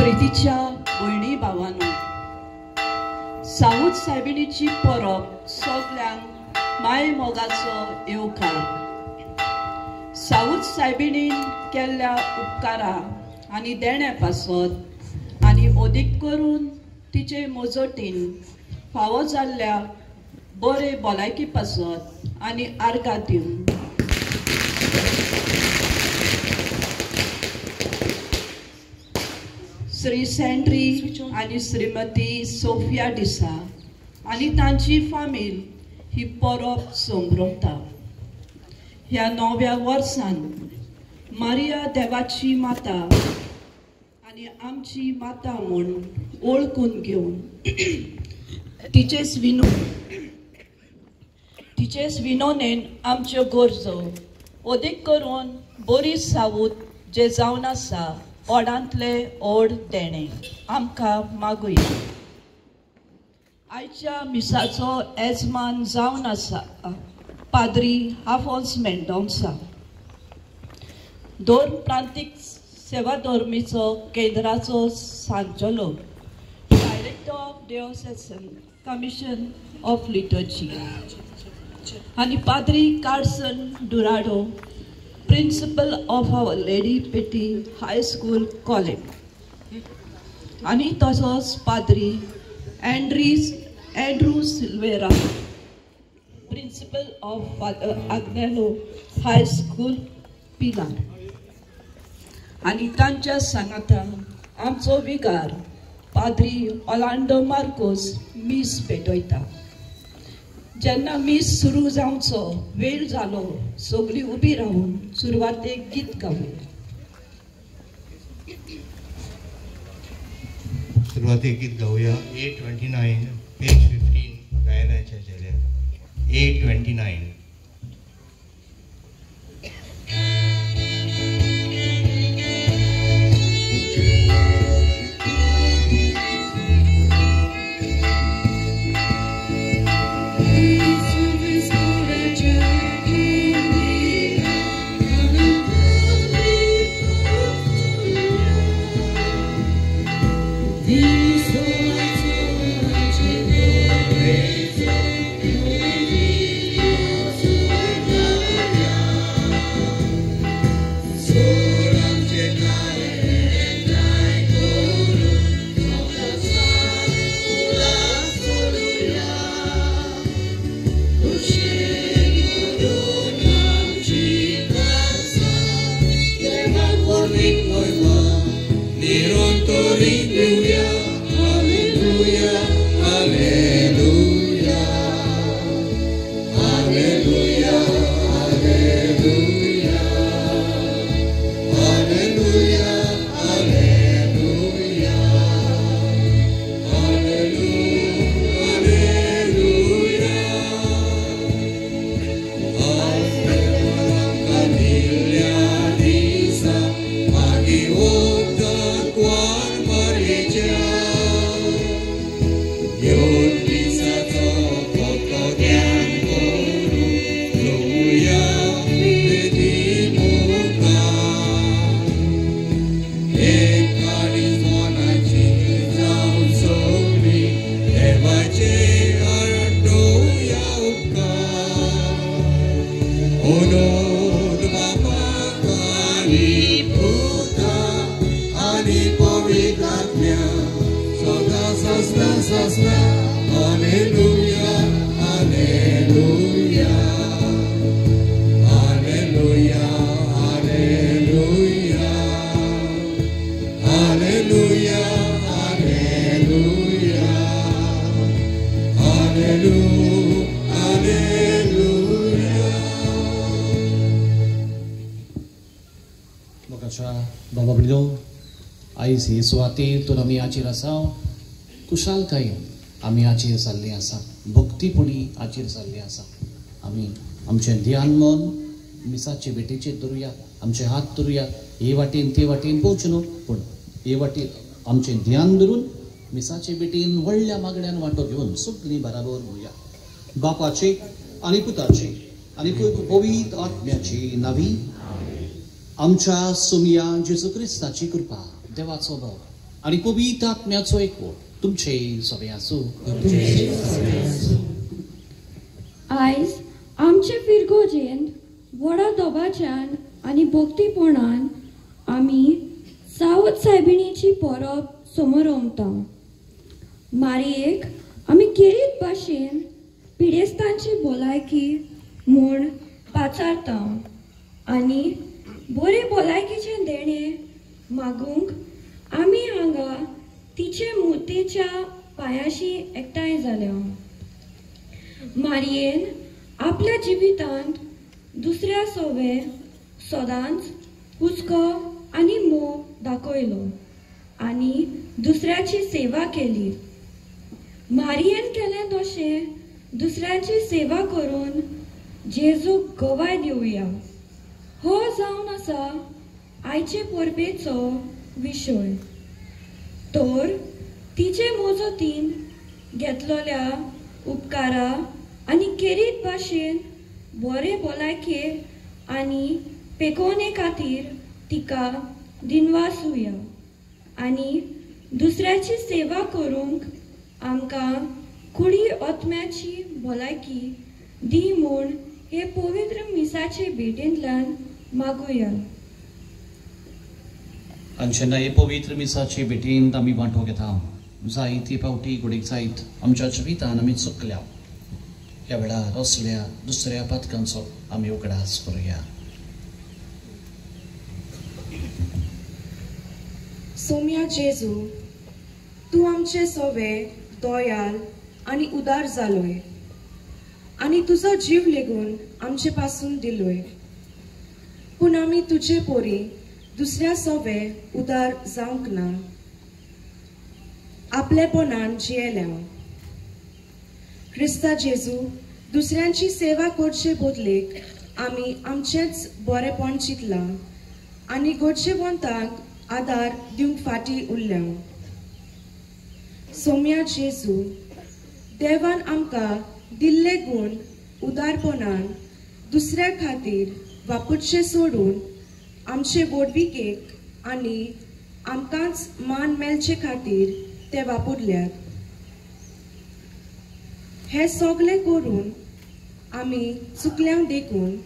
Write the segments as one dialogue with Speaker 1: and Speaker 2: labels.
Speaker 1: प्रितीच्या भयणी भावांनो, सावूद सायबिणीची परब सगल्यांक माय मोगाचो येवकार. सावूद सायबिणीन केल्ल्या उपकारा आनी देण्या पासत आनी अदीक करून तिचे मजतीन फावो जाल्ल्या बरे भलायकी पासत आनी आर्गां दिवन श्री सेंड्री आनी श्रीमती सोफिया डिसा आनी तांची फामील ही परब संभ्रमता. ह्या नव्या वर्सान मारिया देवाची माता आनी आमची माता म्हूण वळखून घेवन तिचेच विनोनेन आमच्यो गरजो अदीक करून बरी सावूद जे जावन आसा ओडांतले ओड देणे आमकां मागुया. आयच्या मिसाचो येजमान जावन आसा पाद्री आफोन्स मेंडोन्सा, दोन प्रांतीक सेवा धर्मीचो केंद्राचो संचालक, director of diocesan commission of liturgy आनी पाद्री Carson Durado, principal of our lady Petty high school college आनी तसोच पाद्री Andrew Silveira, principal of father Agnelo high school Pilar आनी तांच्या सांगातान आमचो विगार पाद्री ओलांडो मार्कोस मीस पेटयता. जेन्ना मीस सुरू जावचो वेळ जालो, सगळीं उबी रावून सुरवातेक गीत गावया.
Speaker 2: सुरवातेक गीत गावया. 829 पेज 15 गायनाच्या झेल्यार 829.
Speaker 3: बाबा भयणीनो, आयज हे सुवातेर तर आमी हाचेर आसा कुशालकायेन आमी हाचेर जाल्ली आसा, भक्तीपणी हाचेर जाल्ली आसा. आमी आमचें ध्यान मन मिसाचे भेटेचेर धरुया, आमचे हात धरुया, हे वाटेन ते वाटेन पोवचें न्हू, पूण हे वाटेन आमचें ध्यान धरून मिसाचे भेटेन व्हडल्या मागण्यान वांटो घेवन सगळीं बराबर म्हणया. बापाचे आनी पुताचे आनी पवित्र आत्म्याची नवी आमच्या सोमया जेजू क्रिस्ताची कृपा, देवाचो मोग आनी पवित्र आत्म्याचो एकवट तुमचे सगळे आसूं.
Speaker 4: आयज आमचे फिरगोजेंत व्हडा दबाच्यान आनी भक्तीपणान आमी सावत सायबिणीची परब समरमता. मारयेक आमी केरीत भाशेन पिडेस्तांची भलायकी म्हूण पाचारता आनी बरे भलायकीचें देणें मागूंक आमी हांगा तिचे मुर्तेच्या पांयाशी एकठांय जाल्या. मारयेन आपल्या जिवितांत दुसऱ्या सोवे सदांच हुस्को आनी मोग दाखयलो आनी दुसऱ्याची सेवा केली. मारयेन केलें तशें दुसऱ्याची सेवा करून जेजूक गवाय दिवया हो जावन आसा आयचे परबेचो विशय. तर तिचे मोजोतीन घेतलेल्या उपकारा आनी केरीत भाशेन बरे भलायके आनी पेकोवणे खातीर तिका दिनवासुया आनी दुसऱ्याची सेवा करूंक आमकां कुडी आत्म्याची भलायकी दी म्हूण हे पवित्र मिसाचे भेटेंतल्यान मागुया.
Speaker 3: आनी जेन्ना हे पवित्र मिसाचे भेटेंत आमी वांटो घेता जायते फावटी घडीक जायत आमच्या जिवितान आमी चुकल्या. ह्या वेळार असल्या दुसऱ्या पातकांचो आमी उगडास करुया.
Speaker 5: सोम्या जेजू, तूं आमचे सोवे दयाल आनी उदार जालोय आनी तुजो जीव लेगून आमचे पासून दिलोय, पूण आमी तुजे पोरी दुसऱ्या सोवे उदार जावंक ना, आपलेपणान जियेल्या. क्रिस्ता जेजू, दुसऱ्यांची सेवा करचे बदलेक आमी आमचेंच बरेपण चिंतलां आनी गरजेवंतांक आदार दिवंक फाटीं उरल्या. सोम्या जेजू, देवान आमकां दिल्ले गूण उदारपणान दुसऱ्या खातीर वापरचे सोडून आमचे व्हडविकेक आनी आमकांच मान मेळचे खातीर ते वापरल्यात. हे सगळे करून आमी चुकल्यांक देखून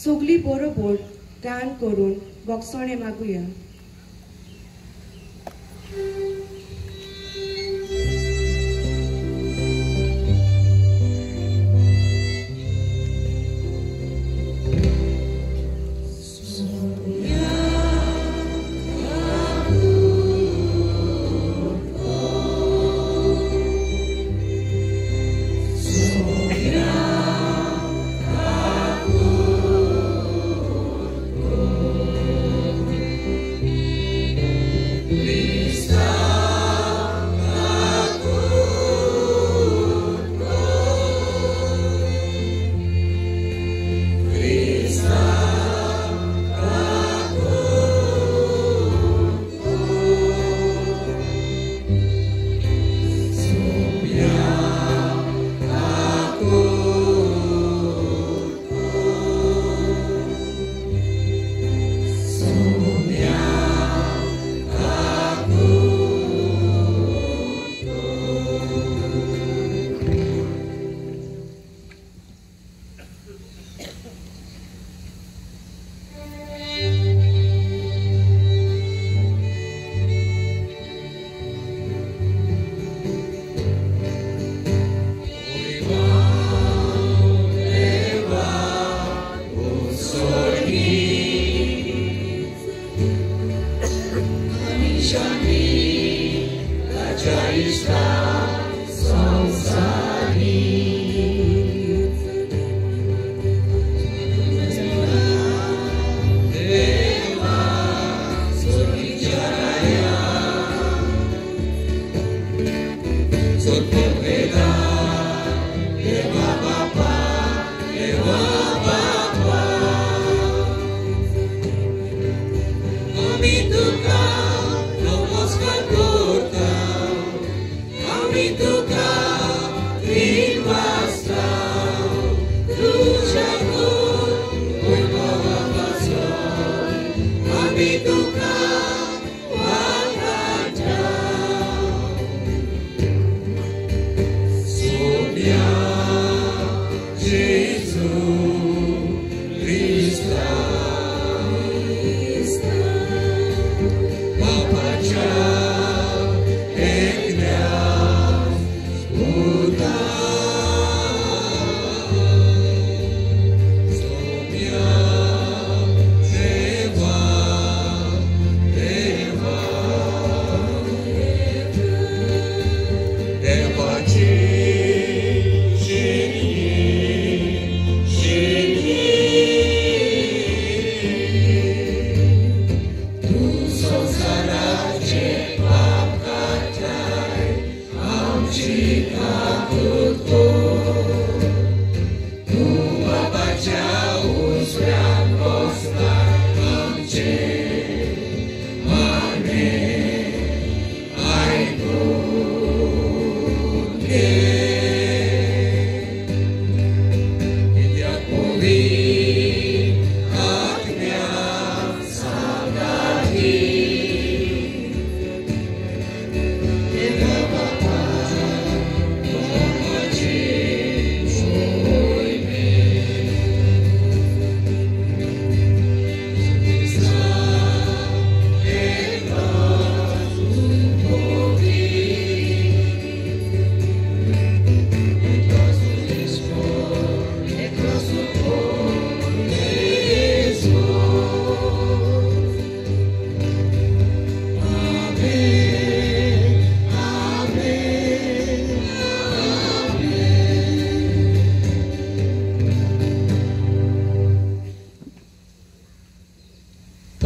Speaker 5: सगळी बरोबर गान करून बोगसणें मागुया.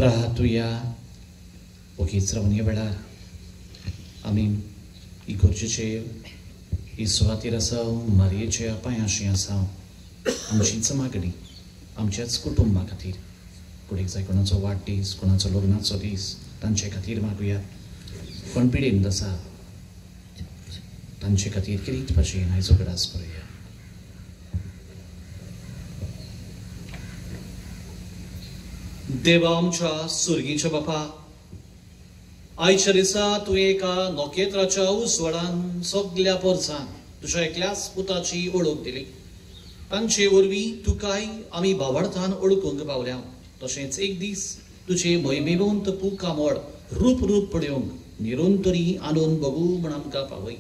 Speaker 3: प्रार्थुया. ओगीच रावन ह्या वेळार आमी इगोर्जेचे ही सुवातेर आसा, मारयेच्या पांयांशी आसा. आमचीच मागणी आमच्याच कुटुंबा खातीर, कोणीक जाय कोणाचो वाडदीस, कोणाचो लग्नाचो दीस, तांचे खातीर मागुया. कोण पिडेन आसा तांचे खातीर किरीट भाशेन आयचो गडास करुया. देवा आमच्या सुर्गीच्या बापा, आयच्या दिसा तूं एका नखेत्राच्या उजवाडान सगल्या पोरसान तुज्या एकल्याच पुताची वळख दिली. तांचे वरवीं तुकाय आमी भावार्थान वळखूंक पावल्या. तशेंच एक दीस तुजे महिमेवंत पुकामळ रूप रूप पळोवंक निरंतरी आनंद बघू म्हण आमकां पावय.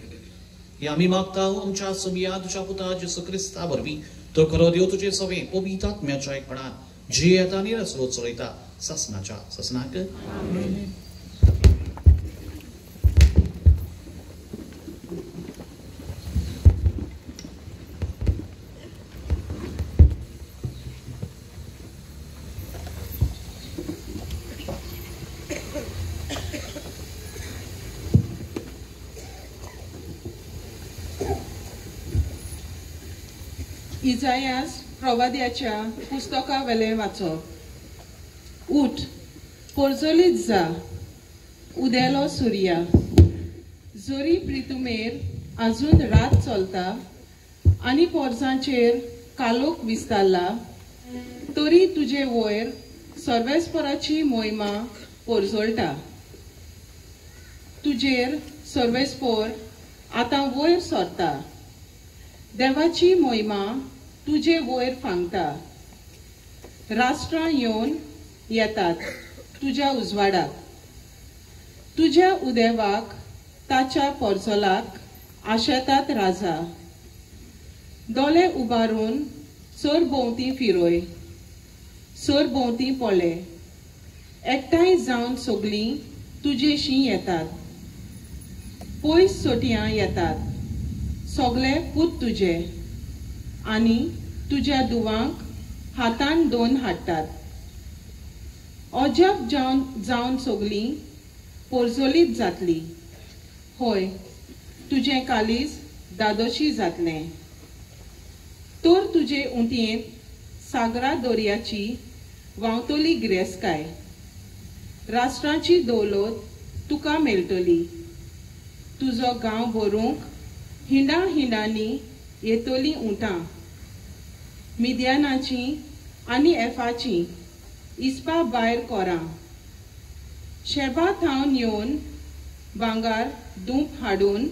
Speaker 3: हे आमी मागता आमच्या सोमिया तुज्या पुता जेसू क्रिस्ता वरवीं. तो खरो देव तुजे सवे पवित्र आत्म्याच्या एकपणान जियेता आनी रसरो चलयता ससनाच्या ससनाक.
Speaker 6: इजायास प्रवाद्याच्या पुस्तकावेलें वाचप. उठ, पोरजोलीत जा, उदेलो सुर्या. जरी प्रितुमेर आजून रात चलता आनी पोरसांचेर कालोख विस्तारला, तरी तुजे वयर सर्वेस्पराची मोहिमा पोरजोळटा. तुजेर सर्वेस्पोर आतां वयर सरता, देवाची मोहिमा तुजे वयर फांगता. राष्ट्रां येवन येतात तुज्या उजवाडाक, तुज्या उदेवाक ताच्या पोरजोलाक आशेतात राजा. दोले उबारून सरभोंवती फिरोय, सरभोंवती पळय, एकठांय जावन सगळीं तुजेशी येतात. पयस सोटयां येतात सगळे पूत तुजे, आनी तुज्या दुवांक हातान दोन हाडटात. अजाप जावन जावन सगळीं पोरजोलीत जातली, होय तुजें कालीज दादोशी जातलें. तर तुजे उंटयेंत सागरा दर्याची व्हांवतली गिरेस्तकाय, राष्ट्रांची दौलत तुका मेळटली. तुजो गांव भरूंक हिंडा हिंडांनी येतली उंटां, मिद्यानाची आनी एफाची इस्पा भायर कोरां. शेबा थावन येवन भांगार धूप हाडून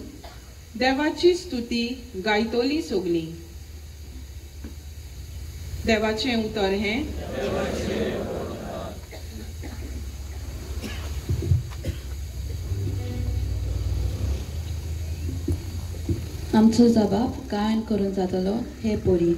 Speaker 6: देवाची स्तुती गायतली सगली. देवाचें उतर हें.
Speaker 4: आमचो जबाब गायन करून जातलो हे पोरी.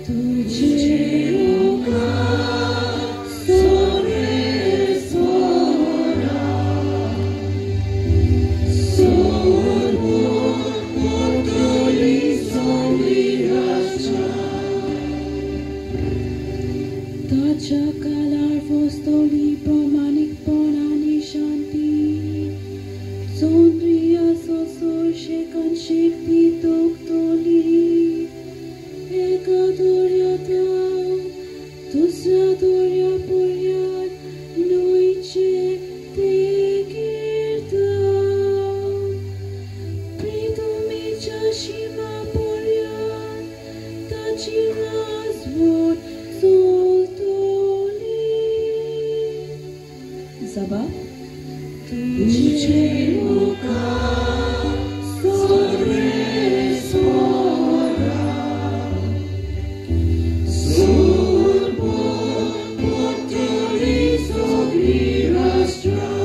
Speaker 4: तुझे मुखार सोरे सोरा ताच्या कालार वस्तोली प्रमाणीकपण आनी शांती सोंद्रिया सोसो शेकान शेकती तोखतोली एका दोऱ्या थावन दुसऱ्या दोऱ्या पर्यंत न्हंयचे तेगीर थावन प्रितुमेच्या शिमा पर्यंत ताची राजवट चलतली. जबाब तुझे मुखार सर्वेस्वरा सुरबूत पडटली सगळीं राष्ट्रां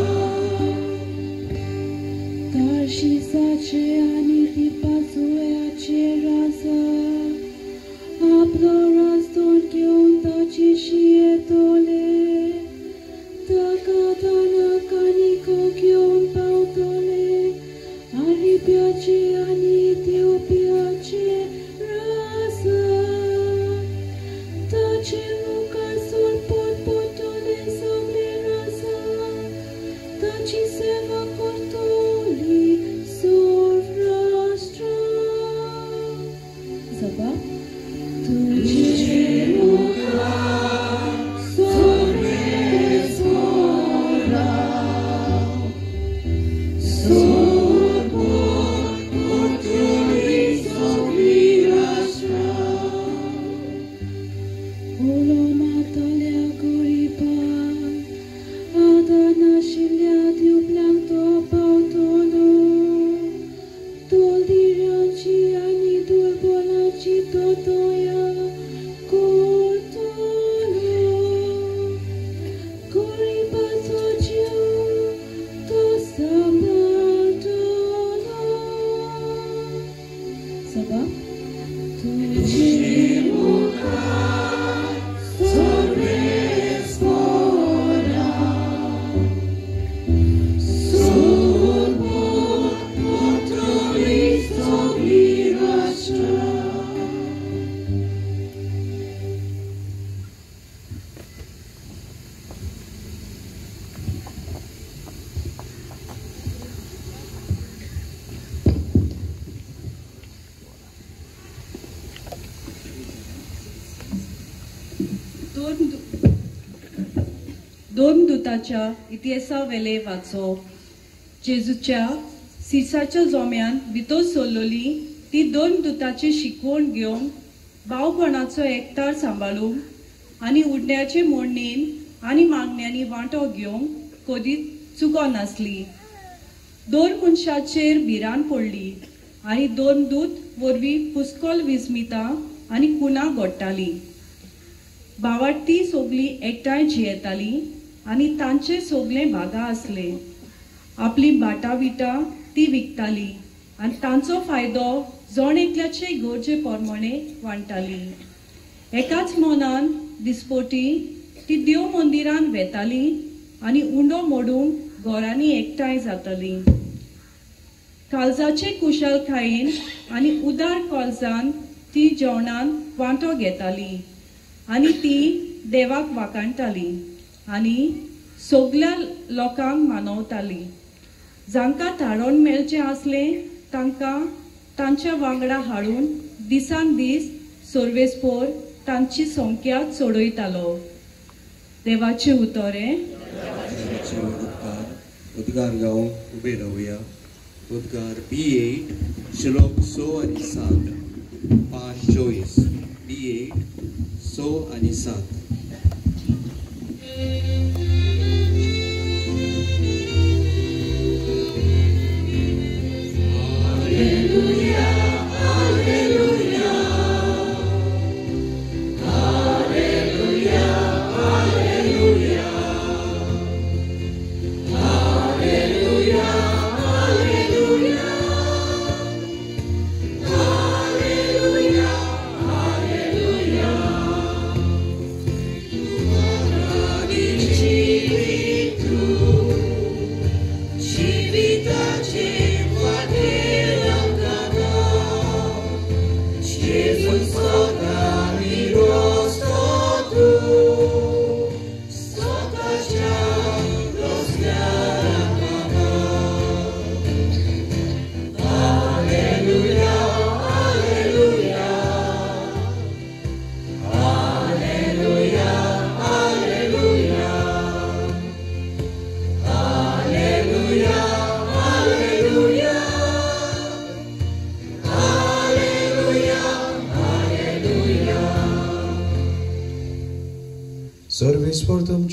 Speaker 4: तार्शिसाचे आनी दिपाजुव्याचे राजा आपलो राजदोन घेवन ताची शियेतले ताका दानाक आनी घेवन पावतले अरेबियाचे आनी इथिओपियाचे राजा ताचे मुखार सोरपोट पडटले सगळे राजा ताची सेवा करतली सर्व राष्ट्रां. जबाब तुझे मुखार सर्वेस्वरा सुरबूत पडटली सगळीं राष्ट्रां. उलो मारतल्या गरिबांक आदार नाशिल्ल्या दुबळ्यांक तो पावतलो दळदिऱ्यांची आनी दुर्बलांची तो दया करतलो गरिबाचो जीव तो सांबाळटलो. जबाब तुझे मुखार सर्वेस्वरा सुरबूत पडटली सगळीं राष्ट्रां.
Speaker 1: दोन दुताच्या इतिहासावेले वाचो. जेजूच्या सिसाच्या जोम्यान भितर सरलोली ती दोन दुताची शिकवण घेवन भावपणाचो एकतार सांबाळूंक आनी उडण्याचे मोडणीन आनी मागण्यांनी वांटो घेवंक कदीच चुकोनासली. दोन मनशाचेर भिरांत पडली आनी दोन दूत वरवीं पुस्कोल विस्मितां आनी कुणां घडटालीं. भावार्ती सगळीं एकठांय जियेतालीं आनी तांचे सगळे भागां आसले. आपली भाटां विटां ती विकताली आनी तांचो फायदो जण एकल्याचे गरजे प्रमाणे वांट्टाली. एकाच मनान दिसपोटी ती देव मंदिरान वेताली आनी उंडो मोडूंक घरांनी एकठांय जाताली. काळजाचे कुशलकायेन आनी उदार काळजान ती जेवणान वांटो घेताली आनी ती देवाक वाखाणटाली आनी सगल्या लोकांक मानवताली. जांकां थारोवन मेळचें आसलें तांकां तांच्या वांगडा हाडून दिसान दीस सर्वेस्पोर तांची संख्या चडयतालो. देवाचें उतर हें.
Speaker 7: उद्गार गावन उबे रावया. उद्गार B8 श्लोक 6 आनी 7 पान 24 B8 6 आनी 7.
Speaker 2: Alleluia, Alleluia, Alleluia, Alleluia, Alleluia, Alleluia, Alleluia, Alleluia.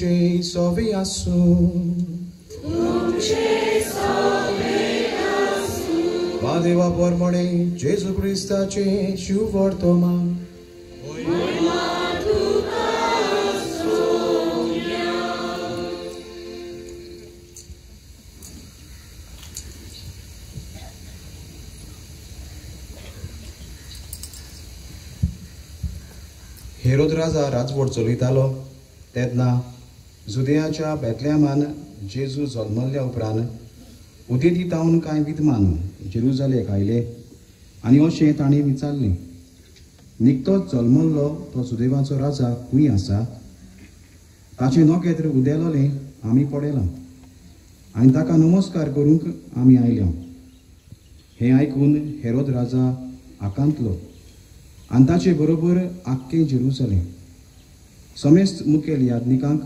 Speaker 8: तुमचे सोवे आसूं. देवा परमणे जेजू क्रिस्ताचे शुभवर्तमान. हेरोद राजा राजवट चलयतालो तेन्ना जुदेयाच्या बेतलेहमान जेजू जल्मल्ल्या उपरांत उदेंती तावन कांय विद्वान जेरुजालेक आयले आनी अशें तांणी विचारलें, निकतोच जल्मल्लो तो जुदेवाचो राजा खंय आसा? ताचें नखेत्र उदेलोलें आमी पळयलां आनी ताका नमस्कार करूंक आमी आयल्या. हें आयकून हेरोद राजा आकांतलो आनी ताचे बरोबर आख्खें जेरुजालेम. समेस्त मुखेल याज्ञिकांक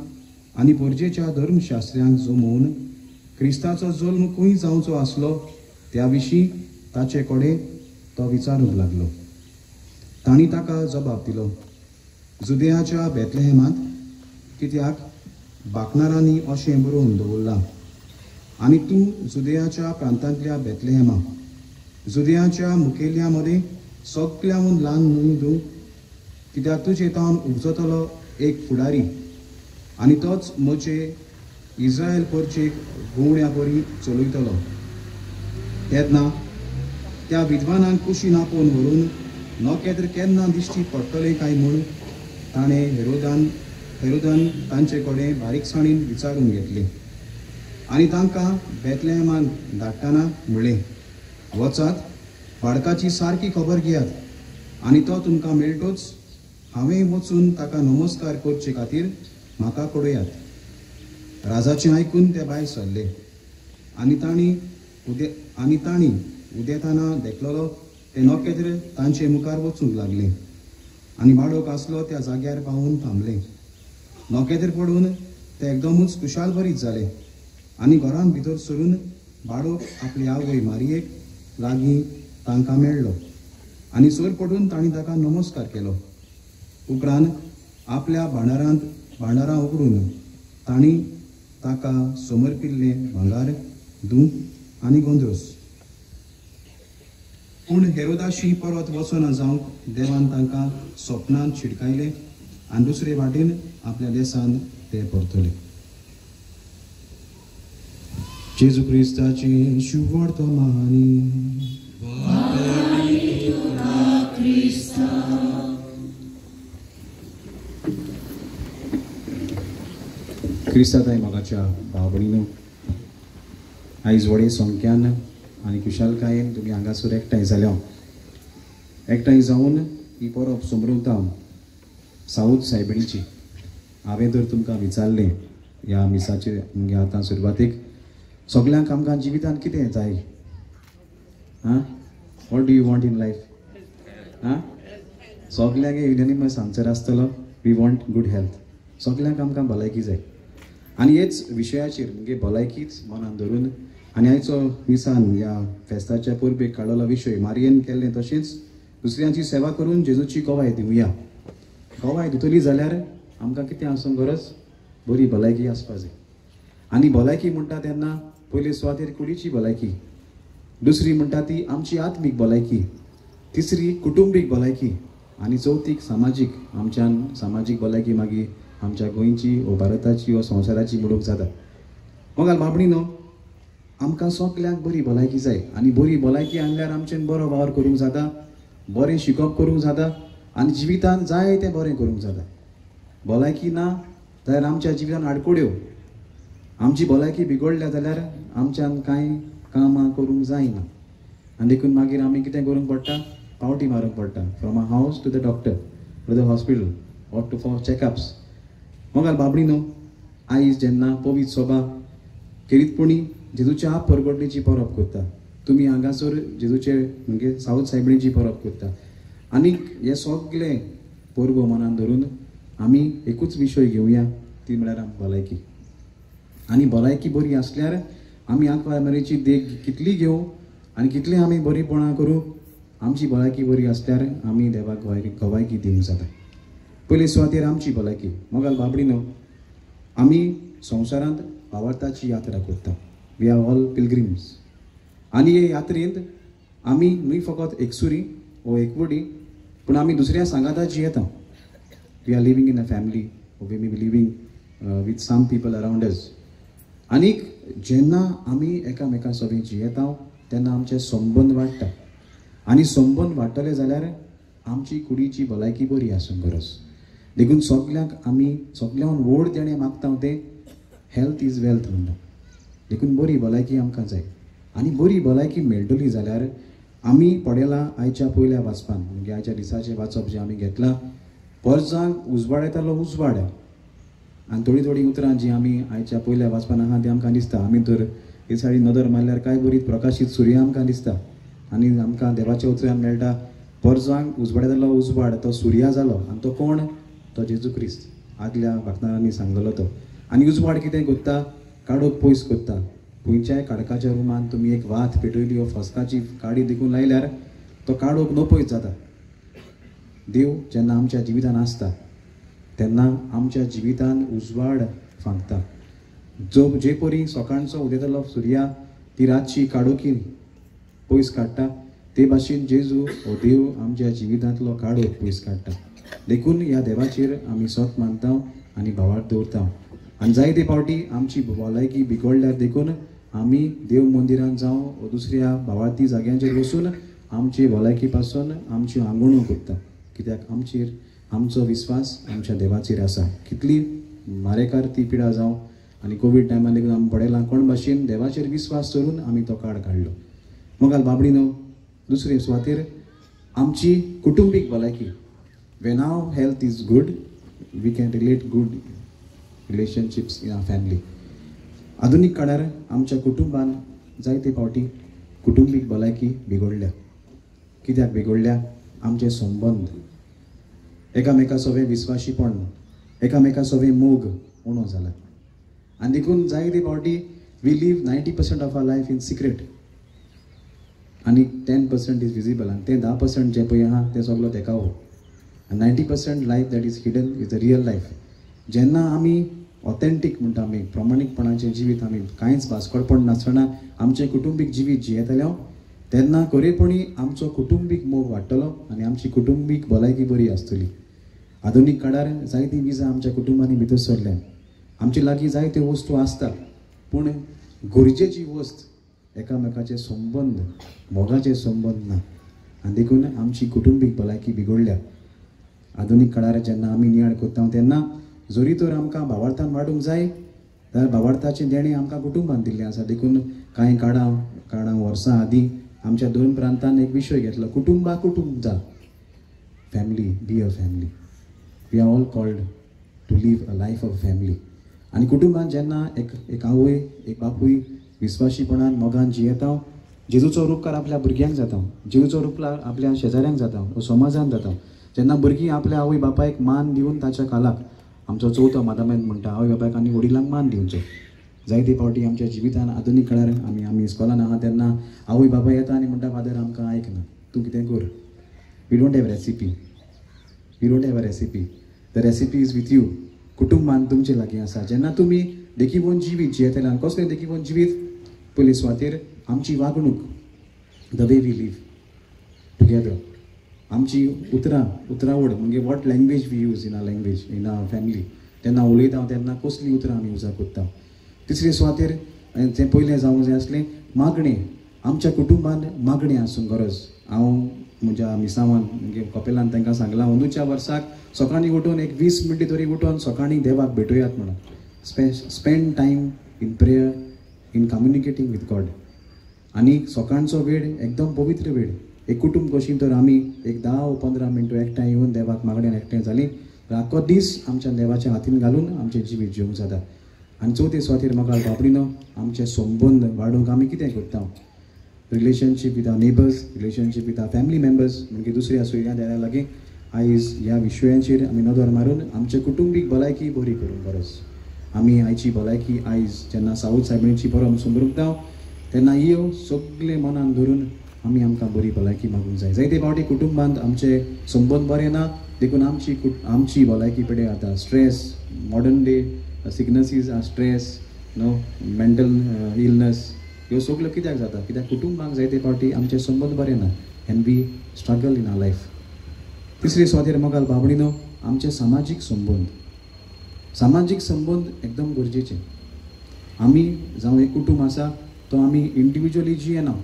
Speaker 8: आनी परजेच्या धर्मशास्त्र्यांक जमोवन क्रिस्ताचो जल्म खंय जावचो आसलो त्या विशीं ताचे कडेन तो विचारूंक लागलो. तांणी ताका जबाब दिलो, जुदेयाच्या बेतलेहेमांत, कित्याक बाकनारांनी अशें बरोवन दवरलां, आनी तूं जुदेयाच्या प्रांतांतल्या बेतलेहेमा, जुदेयाच्या मुखेल्या मदें सगळ्यांहून ल्हान न्हय तूं, कित्याक तुजे तावन उपजतलो एक फुडारी आनी तोच म्हजे इस्रायल परचेक गोवण्या परी चलयतलो. तेन्ना त्या विद्वानांक कुशीन आपोवन व्हरून नखेत्र केन्ना दिश्टी पडटलें काय म्हूण ताणें हेरोदान तांचे कडेन बारीकसाणीन विचारून घेतलें आनी तांकां बेतलेहमान धाडटना म्हणलें, वचात, बाळकाची सारकी खबर घेयात आनी तो तुमकां मेळटोच हांवें वचून ताका नमस्कार करचे खातीर म्हाका कळयात. राजाचें आयकून ते भायर सरले आनी तांणी उदेताना देखलेलो तें नखेत्र तांचे मुखार वचूंक लागलें आनी बाळक आसलो त्या जाग्यार पावून थांबलें. नखेत्र पडून ते एकदमूच खुशालभरीत जाले आनी घरांत भितर सरून बाळक आपली आवय मारयेक लागीं तांकां मेळ्ळो आनी सर पडून तांणी ताका नमस्कार केलो. उपरांत आपल्या भांडारां उगडून तांणी ताका समर्पिल्लें भांगर, दूद आनी गोंद्रोस. पूण हेरोदाशी परत वचना जावंक देवान तांकां सपनांत शिडकायले आनी दुसरे वाटेन आपल्या देशांत ते परतले. जेजू क्रिस्ताची शुभवर्तमानी. क्रिस्ताताय मोगाच्या भाव भयणीनो, आयज व्हडे संख्यान आनी खुशालकायेन तुमी हांगासर एकठांय जाल्या. एकठांय जावन ही परब समृद्धा साऊथ सायबिणीची. हांवें तर तुमकां विचारलें ह्या मिसाचे मुगे आतां सुरवातीक, सगल्यांक आमकां जिवितांत कितें जाय? आं, what do you want in life? आं, सगल्यांक युनॅनिमस आन्सर आसतलो, we want good health. सगल्यांक आमकां भलायकी जाय आनी हेच विशयाचेर मुगे भलायकीच मनान धरून आनी आयचो मिसान ह्या फेस्ताच्या परबेक काडलेलो विशय मारयेन केल्लें तशेंच दुसऱ्यांची सेवा करून जेजूची गवाय दिवया. गवाय दितली जाल्यार आमकां कितें आसूंक गरज? बरी भलायकी आसपा जाय. आनी भलायकी म्हणटा तेन्ना पयले सुवातेर कुडीची भलायकी, दुसरी म्हणटा ती आमची आत्मीक भलायकी, तिसरी कुटुंबीक भलायकी आनी चवथीक सामाजीक. आमच्यान सामाजीक भलायकी मागीर आमच्या गोंयची वो भारताची वो संवसाराची म्हणूंक जाता. मोगाल बाबणी न्हू, आमकां सगल्यांक बरी भलायकी जाय आनी बरी भलायकी आणल्यार आमच्यान बरो वावर करूंक जाता, बरें शिकप करूंक जाता आनी जिवितांत जाय तें बरें करूंक जाता. भलायकी ना जाल्यार आमच्या जिवितांत आडकोड्यो, आमची भलायकी बिगडल्या जाल्यार आमच्यान कांय कामां करूंक जायना आनी देखून मागीर आमी कितें करूंक पडटा? पावटी मारूंक पडटा, from a house to the doctor, to the hospital or to for checkups. मोगाल बाबडी न्हू, आयज जेन्ना पवित्र सोबा खेरीतपणी जेजूच्या परगटणेची परब करता, तुमी हांगासर जेजूचे म्हणजे साऊथ सायबिणीची परब करता आनी हे सगळे परबो मनान धरून आमी एकूच विशय घेवया, ती म्हळ्यार भलायकी. आनी भलायकी बरी आसल्यार आमी आंकवार मारयेची देख कितली घेवं आनी कितली आमी बरीपणां करूं, आमची भलायकी बरी आसल्यार आमी देवाक गवायकी दिवंक जाता. पयले सुवातेर आमची भलायकी. मोगाल बाबडी न्हू, आमी संवसारांत भावार्थाची यात्रा करता. We are all pilgrims. आनी हे यात्रेंत आमी न्हय फकत एकसुरी वो एकवटी, पूण आमी दुसऱ्या सांगाता जियेता. We are living in a family, we may be living with some people around us. आनीक जेन्ना आमी एकामेका सोबीत जियेता तेन्ना आमचे संबंद वाडटा आनी संबंद वाडटले जाल्यार आमची कुडीची भलायकी बरी आसूंक गरज. देखून सगल्यांक आमी सगल्यांक व्हड देणें मागता तें हेल्थ is wealth म्हणटा. देखून बरी भलायकी आमकां जाय आनी बरी भलायकी मेळटली जाल्यार आमी पडयला आयच्या पयल्या वाचपान, म्हणजे आयच्या दिसाचें वाचप जें आमी घेतलां, परजांक उजवाड येतालो उजवाड. आनी थोडीं थोडीं उतरां जीं आमी आयच्या पयल्या वाचपान आहा तीं आमकां दिसता. आमी तर हे सायडीन नदर मारल्यार कांय बरी प्रकाशीत सुर्य आमकां दिसता आनी आमकां देवाच्या उतरान मेळटा परजांक उजवाड येतालो उजवाड तो सुर्या जालो. आनी तो कोण? तो जेजू क्रिस्त. आदल्या भागणारांनी सांगलेलो तो. आनी उजवाड कितें कोत्ता? काडोक पयस कोत्ता. खंयच्याय काडकाच्या रुमान तुमी एक वात पेटयली वा फस्काची काडी देखून लायल्यार तो काडोक नपयत जाता. देव जेन्ना आमच्या जिवितान आसता तेन्ना आमच्या जिवितान उजवाड फांकता. जो जे परी सकाळचो उदेतालो सुर्या ती रातची काडोकी पयस काडटा, ते भाशेन जेजू हो देव आमच्या जिवितांतलो काडोक पयस काडटा. देखून ह्या देवाचेर आमी सत मानता आनी भावार्थ दवरता. आनी जायते फावटी आमची भलायकी बिगडल्यार देखून आमी देव मंदिरान जावं दुसऱ्या भावार्थी जाग्यांचेर वचून आमची भलायकी पासून आमची आंगवणूक करता. कित्याक आमचेर आमचो विस्वास आमच्या देवाचेर आसा. कितली मारेकार ती पिडा जावं आनी कोवीड टायमार देखून आमी पडयलां कोण भाशेन देवाचेर विस्वास दवरून आमी तो काळ काडलो. मोगाल बाबडी न्हू दुसरे सुवातेर आमची कुटुंबीक भलायकी. When our health is good we can relate good relationships in our family. आधुनीक काळार आमच्या कुटुंबान जायते फावटी कुटुंबीक भलायकी बिगडल्या. कित्याक बिगडल्या? आमचे संबंद, एकामेका सोबे विस्वाशीपण, एकामेका सोबे मोग उणो जाला. आनी देखून जायते फावटी we live 90% of our life in secret आनी 10% is visible. आनी तें 10% जें पळय आहा तें सगलो देखावो. आनी 90% life that is hidden is the real life. जेन्ना आमी ऑथेंटीक म्हणटा, आमी प्रमाणीकपणाचें जिवीत, आमी कांयच भास्कळपण नासतना आमचें कुटुंबीक जिवीत जियेतले तेन्ना खरेपणी आमचो कुटुंबीक मोग वाडटलो आनी आमची कुटुंबीक भलायकी बरी आसतली. आधुनीक काळार जायतीं विजां आमच्या कुटुंबांनी भितर सरल्या. आमचे लागीं जायत्यो वस्तू आसता, पूण गरजेची वस्त एकामेकाचे संबंद, मोगाचे संबंद ना. आनी देखून आमची कुटुंबीक भलायकी बिगडल्या. आधुनीक काळार जेन्ना आमी नियाळ करता तेन्ना जरी तर आमकां भावार्थान वाडूंक जाय जाल्यार भावार्थाचें देणें आमकां कुटुंबान दिल्लें आसा. देखून कांय काळां वर्सां आदीं आमच्या दोन प्रांतान एक विशय घेतलो, कुटुंबा कुटुंब जा, family, be a family. We are all called to live a life of family. आनी कुटुंबान जेन्ना एक एक आवय एक बापूय विस्वाशीपणान मोगान जियेता, जेजूचो रुपकार आपल्या भुरग्यांक जाता, जेजूचो रुपकार आपल्या शेजाऱ्यांक जाता, समाजान जाता. जेन्ना भुरगीं आपल्या आवय बापायक मान दिवन ताच्या कालाक, आमचो चवथो मादामेंत म्हणटा आवय बापायक आनी वडिलांक मान दिवचो. जायते फावटी आमच्या जिवितान आधुनीक काळार आमी आमी इस्कॉलान आहा तेन्ना आवय बापाय येता आनी म्हणटा, फादर आमकां आयकना, तूं कितें कर. We don't have recipe, we don't have a recipe. The recipe is with you. कुटुंबान तुमचे लागीं आसा. जेन्ना तुमी देखीवन जिवीत जियेतले, आनी कसलें देखीवन जिवीत? पयले सुवातेर आमची वागणूक, the way we live together, आमची उतरां, उतरावड म्हणजे what language we use in our language in our family. तेन्ना उलयता तेन्ना कसलीं उतरां आमी यूज करता. तिसरे सुवातेर तें पयलें जावंक जाय आसलें मागणें. आमच्या कुटुंबान मागणें आसूंक गरज. हांव म्हज्या मिसावान म्हणजे कपेलान तांकां सांगलां, अंदूच्या वर्साक सकाळीं उठून एक 20 मिनटां तरी उठून सकाळीं देवाक भेटोयात म्हणून. Spend time in prayer, in communicating with God. आनी सकाळचो वेळ एकदम पवित्र वेळ. एक कुटुंब कशी तर आमी एक 10 वा 15 मिनटां एकठांय येवन देवाक मागण्यान एकठांय जालीं, आख्खो दीस आमच्या देवाच्या हातीन घालून आमचें जिवीत जिवंक जाता. आनी चवथे सुवातेर म्हाका बाबडीनो आमचे संबंद वाडोवंक आमी कितें करता? Relationship with our neighbours, relationship with our family members, म्हणजे दुसऱ्या सोयऱ्या दाऱ्या लागीं. आयज ह्या विशयांचेर आमी नदर मारून आमचे कुटुंबीक भलायकी बरी करूंक गरज. आमी आयची भलायकी आयज जेन्ना सावथ सायबिणीची परब समृद्धाव तेन्ना ह्यो सगळें मनान धरून आमी आमकां बरी भलायकी मागूंक जाय. जायते फावटी कुटुंबांत आमचे संबंद बरे ना, देखून आमची आमची भलायकी पिड्यार जाता. Stress, modern day Sicknesses are stress, no mental illness, ह्यो सगल्यो कित्याक जाता? कित्याक कुटुंबाक जायते फावटी आमचे संबंद बरे ना and we struggle in our life. तिसरी सुवातेर मोगाल बाबणीनो आमचे सामाजीक संबंद. सामाजीक संबंद एकदम गरजेचे. आमी जावं एक कुटुंब आसा तो आमी इंडिविज्युअली जियेना,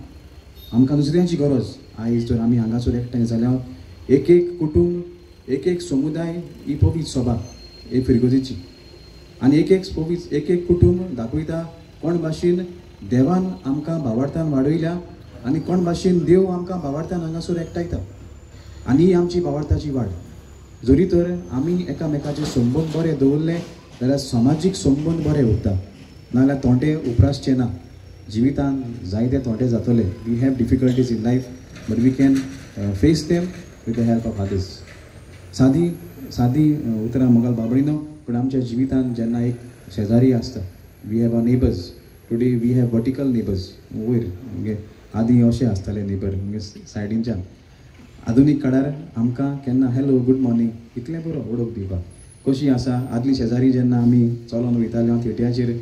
Speaker 8: आमकां दुसऱ्यांची गरज. आयज जर आमी हांगासर एकठांय जाल्यार एक एक कुटुंब, एक एक समुदाय ही पवित्र सभा एक फिरगोजीची आनी एक एक पवित्र एक एक कुटुंब दाखयता कोण भाशेन देवान आमकां भावार्थान वाडयल्या आनी कोण भाशेन देव आमकां भावार्थान हांगासर एकठांयता आनी ही आमची भावार्थाची वाड. जरी तर आमी एकामेकाचे संबंद बरे दवरले जाल्यार समाजीक संबंद बरे उरता, नाजाल्यार तोंडे उप्रासचे ना. जिवितान जायते तोंडे जातले. We have difficulties in life but we can face them with the help of others. सादी सादी उतरां मोगाल बाबडीनो, पूण आमच्या जिवितान जेन्ना एक शेजारी आसता, we have a neighbours. Today we have vertical neighbours. वयर म्हणजे आदीं अशें आसताले नेबर म्हणजे सायडीनच्यान. आधुनीक काळार आमकां केन्ना हॅलो गूड मॉर्निंग इतलें बरो वळख दिवपाक कशी आसा. आदली शेजारी जेन्ना आमी चलोन वयताले थिएटराचेर,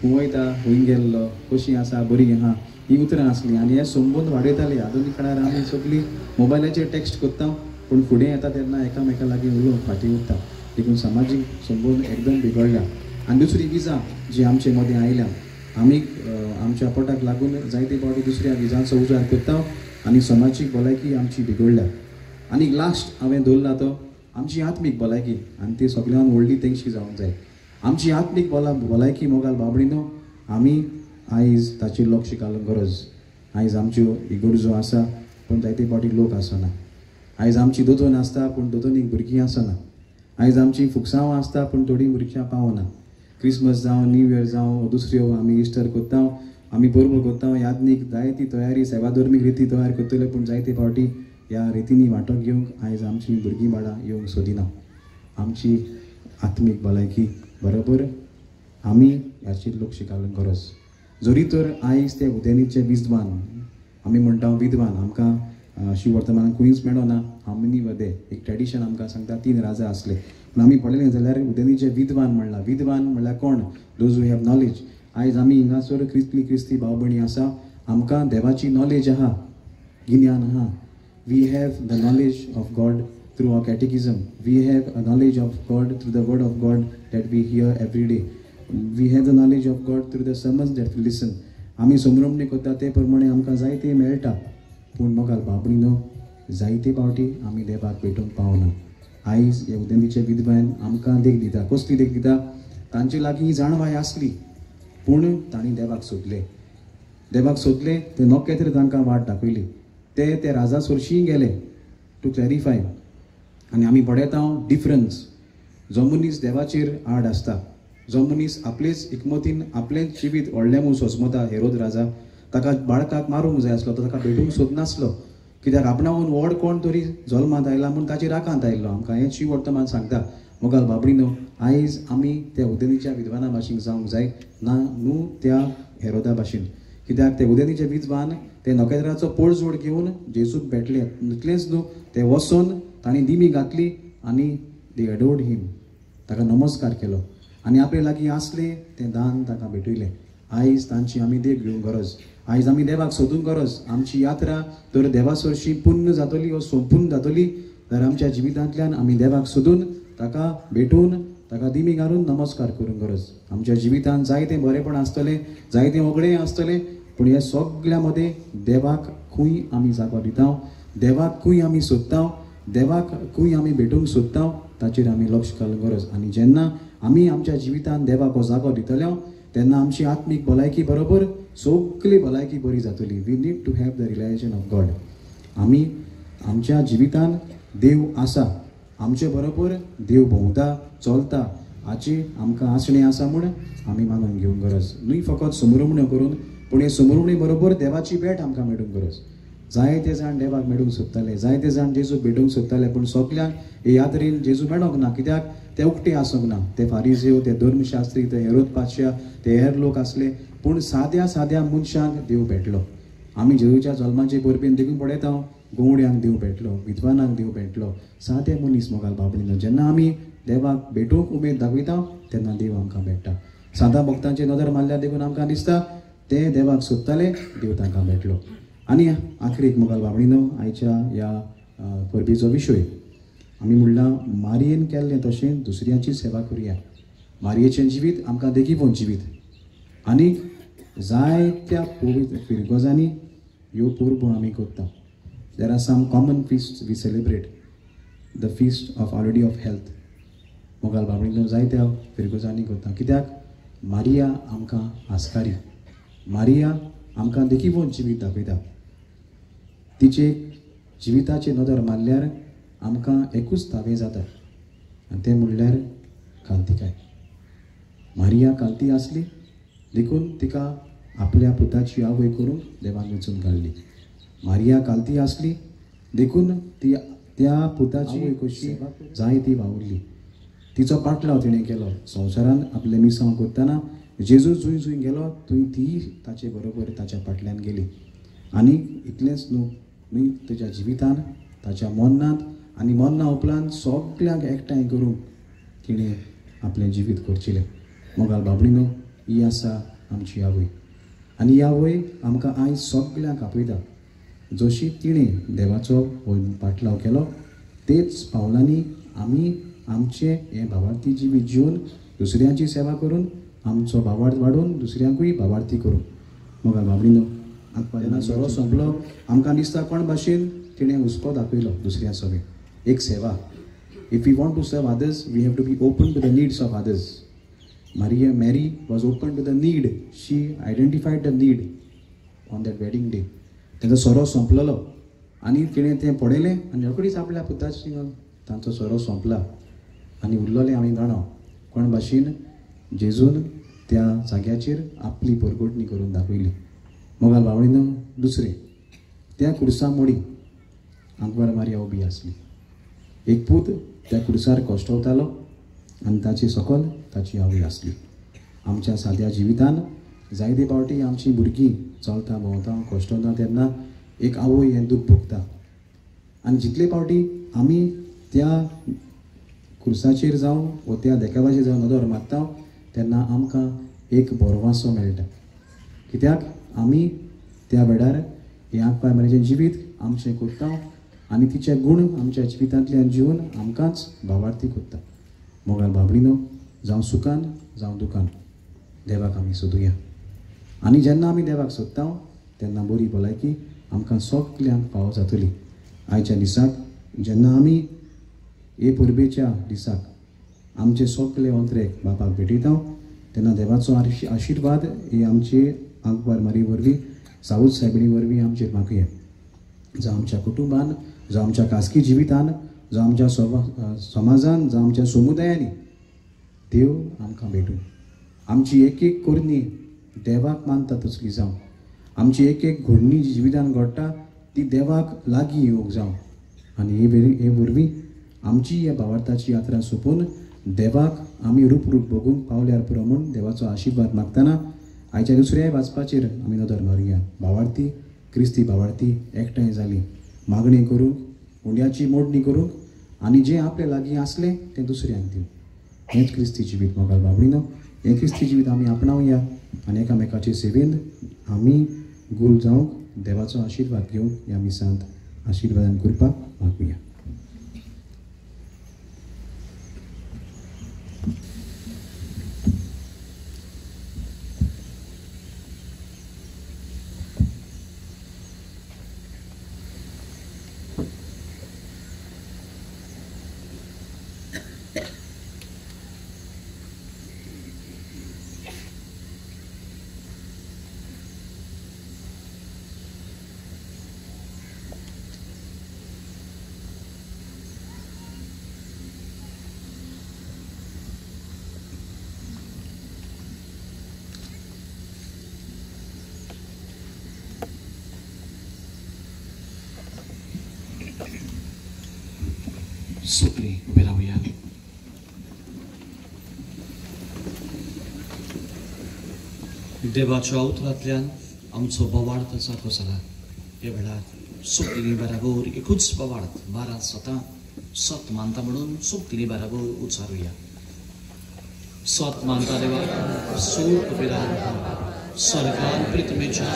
Speaker 8: खूंय वयता, खूंय गेल्लो, कशी आसा, बरी आहा, ही उतरां आसलीं आनी हे संबंद वाडयताले. आधुनीक काळार आमी सगळीं मोबायलाचेर टॅक्स्ट करता, पूण फुडें येता तेन्ना एकामेका लागीं उलोवंक फाटीं उरता. देखून सामाजीक संबंद एकदम बिगडल्या. आनी दुसरी विजा जी आमचे मदें आयल्या, आमी आमच्या पोटाक लागून जायते फावटी दुसऱ्या विजांचो उजार करता आनी समाजीक भलायकी आमची बिगडल्या. आनी लास्ट हांवें दवरला तो आमची आत्मीक भलायकी, आनी ती सगळ्यान व्हडली तेंगशी जावंक जाय. आमची आत्मीक भलायकी मोगाल बाबडीनो आमी आयज ताचेर लक्ष घालूंक गरज. आयज आमच्यो इगर्जो आसा पूण जायते फावटी लोक आसना. आयज आमची दोतोन आसता पूण दोतोनीक भुरगीं आसना. आयज आमची फुकसांवां आसता पूण थोडीं भुरगीं पावना. क्रिसमस जावं, न्यू इयर जावं, दुसऱ्यो आमी इस्टर करता, आमी परबो करता, यादनीक जायती तयारी सेवाधर्मीक रिती तयार करतले, पूण जायते फावटी ह्या रितींनी वांटो घेवंक आयज आमची भुरगीं बाळां येवंक सोदिना. आमची आत्मीक भलायकी बरोबर आमी ह्याचेर लक्ष घालूंक गरज. जरी तर आयज ते उदेनीचे विद्वान, आमी म्हणटा विद्वान, आमकां शिववर्तमानान खंयूच मेळना. हांव मेनी वदे एक ट्रेडिशन आमकां सांगता 3 राजा आसले, पूण आमी पळयलें जाल्यार उदेनीचे विद्वान म्हणला. विद्वान म्हणल्यार कोण? Those who have knowledge. आयज आमी हिंगासर क्रिस्ती क्रिस्ती भाव भयणी आसा, आमकां देवाची नॉलेज आहा, गिन्यान आहा. We have the knowledge of God through our catechism. We have a knowledge of God through the word of God that we hear every day. We have the knowledge of God through the sermons that we listen. आमी समरमणी करता ते प्रमाणे आमकां जायते मेळटा, पूण मोगाल बाबडीनो जायते फावटी आमी देवाक भेटूंक पावना. आयज हे उदेंतीचे विद्वान आमकां देख दिता. कसली देख दिता? तांचे लागीं जाणवाय आसली पूण तांणी देवाक सोदले. देवाक सोदले ते नोकेत्र तांकां वाट दाखयली. ते ते राजा सोरशीं गेले टू क्लॅरिफाय. आनी आमी पळयता डिफरन्स. जो मनीस देवाचेर आड आसता, जो मनीस आपलेच इकमतीन आपलेंच जिवीत व्हडलें म्हूण सोजमता, हेरोद राजा ताका बाळकाक मारूंक जाय आसलो, तो ताका भेटूंक सोदनासलो, कित्याक आपणावन व्हड कोण तरी जल्मांत आयला म्हूण ताचेर राकांत आयिल्लो. आमकां हें शिव वर्तमान सांगता. मोगाल बाबडीनो आयज आमी त्या उदेनीच्या विद्वाना भाशेन जावंक जाय, ना न्हू त्या हेरोदा भाशेन. कित्याक ते उदेनीचे विद्वान ते नखेत्राचो पडजोड घेवन जेजूक भेटले. इतलेंच न्हू, ते वचोन तांणी दिमी घातली आनी दे एडोर्ड हिम, ताका नमस्कार केलो आनी आपले लागीं आसले तें दान ताका भेटयलें. आयज तांची आमी देख घेवंक गरज. आयज आमी देवाक सोदूंक गरज. आमची यात्रा तर देवा सरशी पुर्ण जातली वा सोंपून जातली तर आमच्या जिवितांतल्यान आमी देवाक सोदून ताका भेटून ताका दिमी घालून नमस्कार करूंक गरज. आमच्या जिवितांत जायतें बरेंपण आसतलें, जायतें ओगळें आसतलें, पूण ह्या सगळ्या मदें देवाक खूंय आमी जागो दिता, देवाक खूंय आमी सोदता, देवाक खूंय आमी भेटूंक सोदता, ताचेर आमी लक्ष घालूंक गरज. आनी जेन्ना आमी आमच्या जिवितांत देवाक हो जागो दितले तेन्ना आमची आत्मीक भलायकी बरोबर सगळी भलायकी बरी जातली. We need to have the realisation of God. आमी आमच्या जिवितांत देव आसा, आमचे बरोबर देव भोंवता चलता हाची आमकां आसणें आसा म्हूण आमी मानून घेवंक गरज. न्हय फकत समरमण्यो करून, पूण हे समरमणे बरोबर देवाची भेट आमकां मेळूंक गरज. जायते जाण देवाक मेळूंक सोदताले, जायते जाण जेजूक भेटूंक सोदताले, पूण सगल्यांक हे यात्रेन जेजू मेळोंक ना. कित्याक ते उक्ते आसूंक ना. ते फारिजेव, ते धर्मशास्त्री, ते हेरोद पातशा, ते हेर लोक आसले, पूण साद्या साद्या मनशांक देव भेटलो. आमी जेजूच्या जल्माचे परबेन देखून पळयता, गवड्यांक देव भेटलो, विद्वानांक देव भेटलो, सादे मनीस मोगाल बाबडीनो. जेन्ना आमी देवाक भेटूंक उमेद दाखयता तेन्ना देव आमकां भेट्टा. सादा भक्तांचे नदर मारल्यार देखून आमकां दिसता ते देवाक सोदताले, देव तांकां भेटलो. आनी आखरीक मोगाल बाबणीनो, आयच्या ह्या परबेचो विशय आमी म्हणलां मारयेन केल्लें तशें दुसऱ्यांची सेवा करुया. मारयेचें जिवीत आमकां देखीपोवन जिवीत आनी जायत्या पवित्र फिरगोजांनी ह्यो परबो आमी करता. There are some common feast we celebrate, the feast of Our Lady of Health. मोगाल बाबणीनो, जायत्या फिरगोजांनी करता. कित्याक? मारिया आमकां आस्कारी, मारिया आमकां देखीपोवन जिवीत दाखयता. तिचे जिविताचे नदर मारल्यार आमकां एकूच दावे जाता आनी तें म्हणल्यार कांतिकाय. मारिया कांती आसली देखून तिका आपल्या पुताची आवय करूंक देवान वेंचून काडली. मारिया कांती आसली देखून ती त्या पुताची आवय कशी जाय ती वावुरली. तिचो पाटलाव तिणें केलो. संवसारान आपलें मिसांव करतना जेजू जूंय जूंय गेलो थंय ती ताचे बरोबर ताच्या फाटल्यान गेली. आनी इतलेंच न्हू, न्हय ताच्या जिवितान, ताच्या मरणांत आनी मरणा उपरांत सगल्यांक एकठांय करूंक तिणें आपलें जिवीत करचिलें. मोगाल बाबणीनो, ही आसा आमची आवय आनी ही आवय आमकां आयज सगल्यांक आपयता. जशी तिणें देवाचो पाटलाव केलो तेच पावलांनी आमी आमचें हें भावार्थी जिवीत जिवन दुसऱ्यांची सेवा करून आमचो भावार्थ वाडोवन दुसऱ्यांकूय भावार्थी करूं. मोगाल बाबणीनो, जेन्ना सोरो सोंपलो आमकां दिसता कोण भाशेन तिणें हुस्को दाखयलो दुसऱ्या सगळें. एक सेवा. If you want to serve others we have to be open to the needs of others. Maria Mary was open to the need. She identified the need on that wedding day. तांचो सोरो सोंपलेलो आनी तिणें तें पळयलें आनी रोखडीच आपल्या पुताची तांचो सोरो सोंपला आनी उरलेलें आमी जाणा कोण भाशेन जेजून त्या जाग्याचेर आपली परगटणी करून दाखयली. मोगाल बावळीनो, दुसरें त्या कुर्सा मोडी आंकवार मारिया उबी आसली. एक पूत त्या कुर्सार कश्टवतालो आनी ताची सकल ताची आवय आसली. आमच्या साद्या जिवितान जायते फावटी आमची भुरगीं चलता भोंवता कश्टवता तेन्ना एक आवय हें दूख भोगता. आनी जितले फावटी आमी त्या कुर्साचेर जावं वो त्या देखावाचेर जावं नदर मारता तेन्ना आमकां एक भरवासो मेळटा. कित्याक आमी त्या वेळार हें आंकवार मारयेचें जिवीत आमचें करता आनी तिचे गूण आमच्या जिवितांतल्यान जिवन आमकांच भावार्थी करता. मोगाल बाबडीनो, जावं सुखान जावं दुखान देवाक आमी सोदुया. आनी जेन्ना आमी देवाक सोदता तेन्ना बरी भलायकी आमकां सगल्यांक फावो जातली. आयच्या दिसाक जेन्ना आमी हे परबेच्या दिसाक आमचे सगले अंतरेक बापाक भेटयता तेन्ना देवाचो आशिर्वाद हे आमचे आंकवार मारी वरवीं, सावूद सायबिणी वरवीं आमचेर मागुया. जावं आमच्या कुटुंबान, जावं आमच्या खाजगी जिवितान, जावं आमच्या समाजान, जावं आमच्या समुदायांनी देव आमकां भेटूं. आमची एक एक करणी देवाक मानता तसली जावं. आमची एक एक घडणी जी जिवितान घडटा ती देवाक लागीं येवंक जावं. आनी हे वरवीं आमची ह्या भावार्थाची यात्रा सोंपून देवाक आमी रूप बघूंक पावल्यार पुरो म्हूण देवाचो आशिर्वाद मागतना आयच्या दुसऱ्याय वाचपाचेर आमी नदर मारुया. भावार्थी क्रिस्ती भावार्थी एकठांय जाली मागणी करूंक, उंड्याची मोडणी करूंक आनी जें आपले लागीं आसलें तें दुसऱ्यांक दिवंक. हेंच क्रिस्ती जिवीत मोगाल बाबडीनो. हें क्रिस्ती जिवीत आमी आपणावया आनी एकामेकाचे सेवेन आमी गुल जावंक देवाचो आशिर्वाद घेवंक ह्या मिसांत आशिर्वादान करपाक मागुया.
Speaker 3: सुपली उबे रावया. देवाच्या उतरांतल्यान आमचो बोवाळ जातो जाला. ह्या वेळार सुपली बराबर एकूच बोवाळ 12 स्वता सत मानता म्हणून सोंपतली बराबर उच्चारुया. सत मानता देवा सूर पिरान सरकार प्रितमेच्या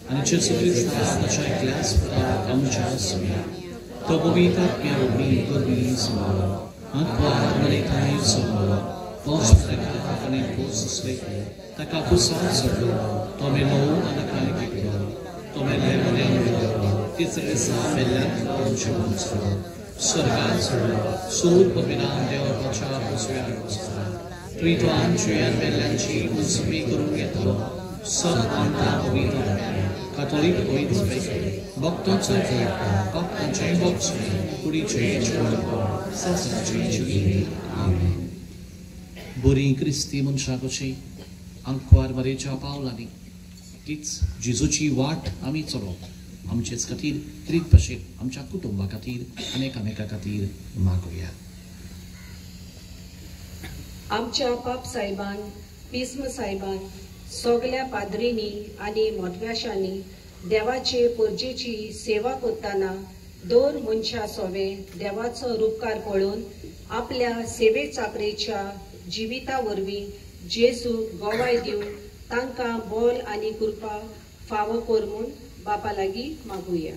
Speaker 3: आनी जेजू क्रिस्ता ताच्या एकल्याच पुताक आमच्या सोम्या तो पवित्र आत्म्या वरवीं गर्भी सांबाळ्ळो आंकवार मरेथांय जल्मलो पोस ताका आनी पोसले ताका कुसार चडलो तो मेलो आनी कांय घेतलो तो मेले मऱ्यान वयलो तिसरे दिसा मेल्ल्यांतलो जिवन जालो स्वर्गात चडलो सूर पविरान देवाच्या उजव्यार बसला तुवें तो आमची मेल्ल्यांची उजवी करून घेतलो. सत मानता पवित्र कातोलीक पवित्र भक्तांचो भक्तांचें भोगचें कुडीचें जिवनपण सासणाचें जिवीत. आमेन. बरीं क्रिस्ती मनशां कशीं आंकवार मरेच्या पावलांनी तीच जेजूची वाट आमी चलोवप आमचेच खातीर त्रीत भाशेन आमच्या कुटुंबा खातीर आनी एकामेका खातीर मागुया.
Speaker 9: आमच्या पाप साहेबान पिस्म साहेबान सगल्या पाद्रींनी आनी मोटव्याशांनी देवाचे पोरजेची सेवा करतना दर मनशा सोवे देवाचो रुपकार पळोवन आपल्या सेवे चाकरेच्या जिविता वरवीं जेजू गोवाय दिवन तांकां बोल आनी कृपा फावो कर म्हूण बापा लागीं मागुया.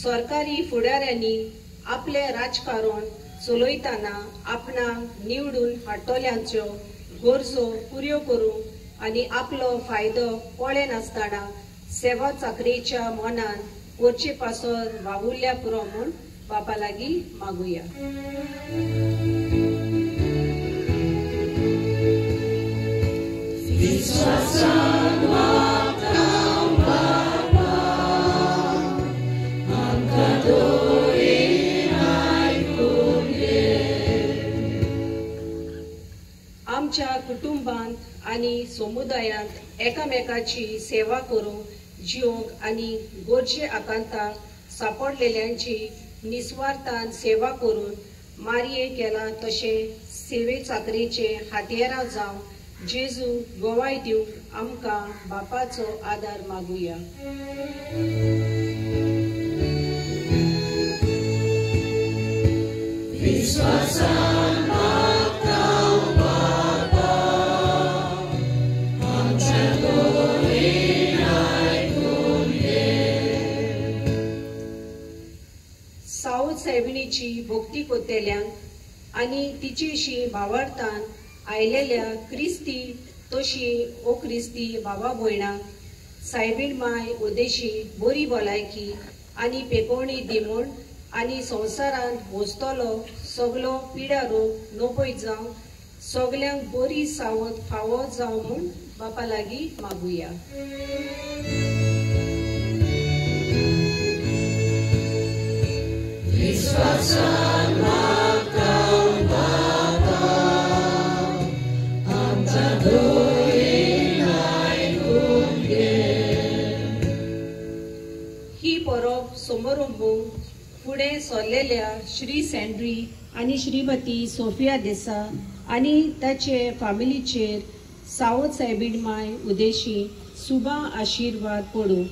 Speaker 9: सरकारी फुडाऱ्यांनी आपले राजकारण चलयतना आपणाक निवडून हाडटल्यांच्यो गरजो पुऱ्यो करूंक आनी आपलो फायदो पळयनासतना सेवा चाकरेच्या मनान करचे पासत वावुरल्या पुरो म्हूण बापा लागीं मागुया. आमच्या कुटुंबांत आनी समुदायांत एकामेकाची सेवा करूंक जिवंक आनी गरजे आकांताक सापडलेल्यांची निस्वार्थान सेवा करून मारये केला तशें सेवे चाकरेचे हातयेरां जावन जेजू गोवाय दिवंक आमकां बापाचो आदार मागुया. सावत सायबिणीची भक्ती कोत्तेल्यांक आनी तिचेशी भावार्थान आयलेल्या क्रिस्ती तशी ओ क्रिस्ती भावा भयणांक सायबीण माय उदेशी बरी भलायकी आनी पेकोवणी दी म्हूण आनी संवसारांत वचतलो सगलो पिडा रोग नपयत जावं सगल्यांक बरी सावत फावो जावं म्हूण बापा लागीं मागुया. ही परब समारंभूंक फुडें सरलेल्या श्री सँड्री आनी श्रीमती सोफिया देसा आनी ताचे फामिलीचेर सावत सायबीण माय उदेशी सुबा आशिर्वाद पडूं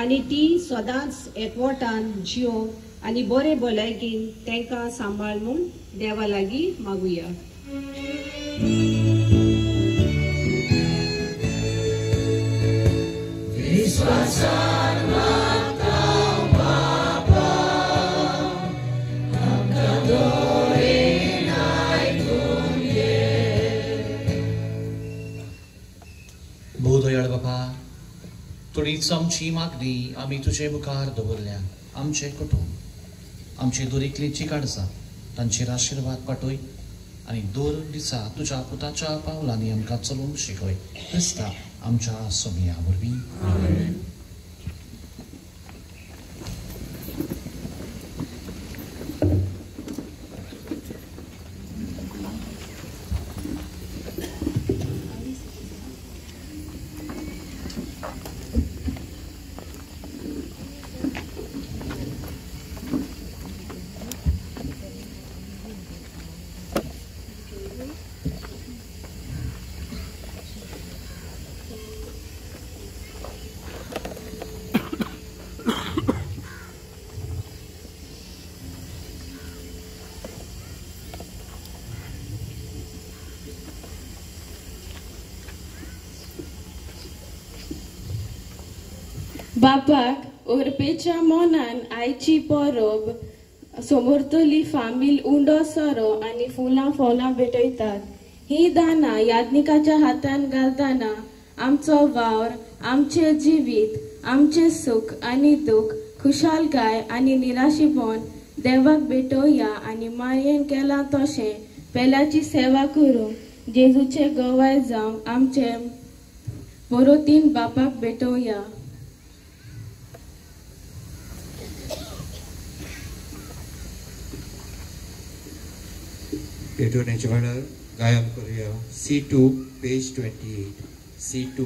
Speaker 9: आनी ती सदांच एकवटान जियोंक आनी बरे भलायकेन तांकां सांबाळ म्हूण देवा लागीं मागुया.
Speaker 3: भोव दयाळ बापा, थोडीच आमची मागणी आमी तुजे मुखार दवरल्या. आमचें कुटुंब, आमची दरेकलीची काळजां तांचेर आशिर्वाद पाठय आनी दर दिसा तुज्या पुताच्या पावलांनी आमकां चलोवंक शिकय. क्रिस्ता आमच्या सोमया वरवीं. आमेन.
Speaker 4: बापाक ओरपेच्या मनान आयची परब समोरतली फामील उंडो सोरो आनी फुलां फळां भेटयतात. ही दानां याज्ञिकाच्या हातान घालतना आमचो वावर, आमचें जिवीत, आमचें सूख आनी दूख, खुशालकाय आनी निराशीपण देवाक भेटोवया आनी मारयेन केलां तशें पेल्याची सेवा करूंक जेजूचे गवाय जावंक आमचे बरोतीन बापाक भेटोवया.
Speaker 7: भेटवण्याच्या वेळार गायन करूया C2 page 28 C2.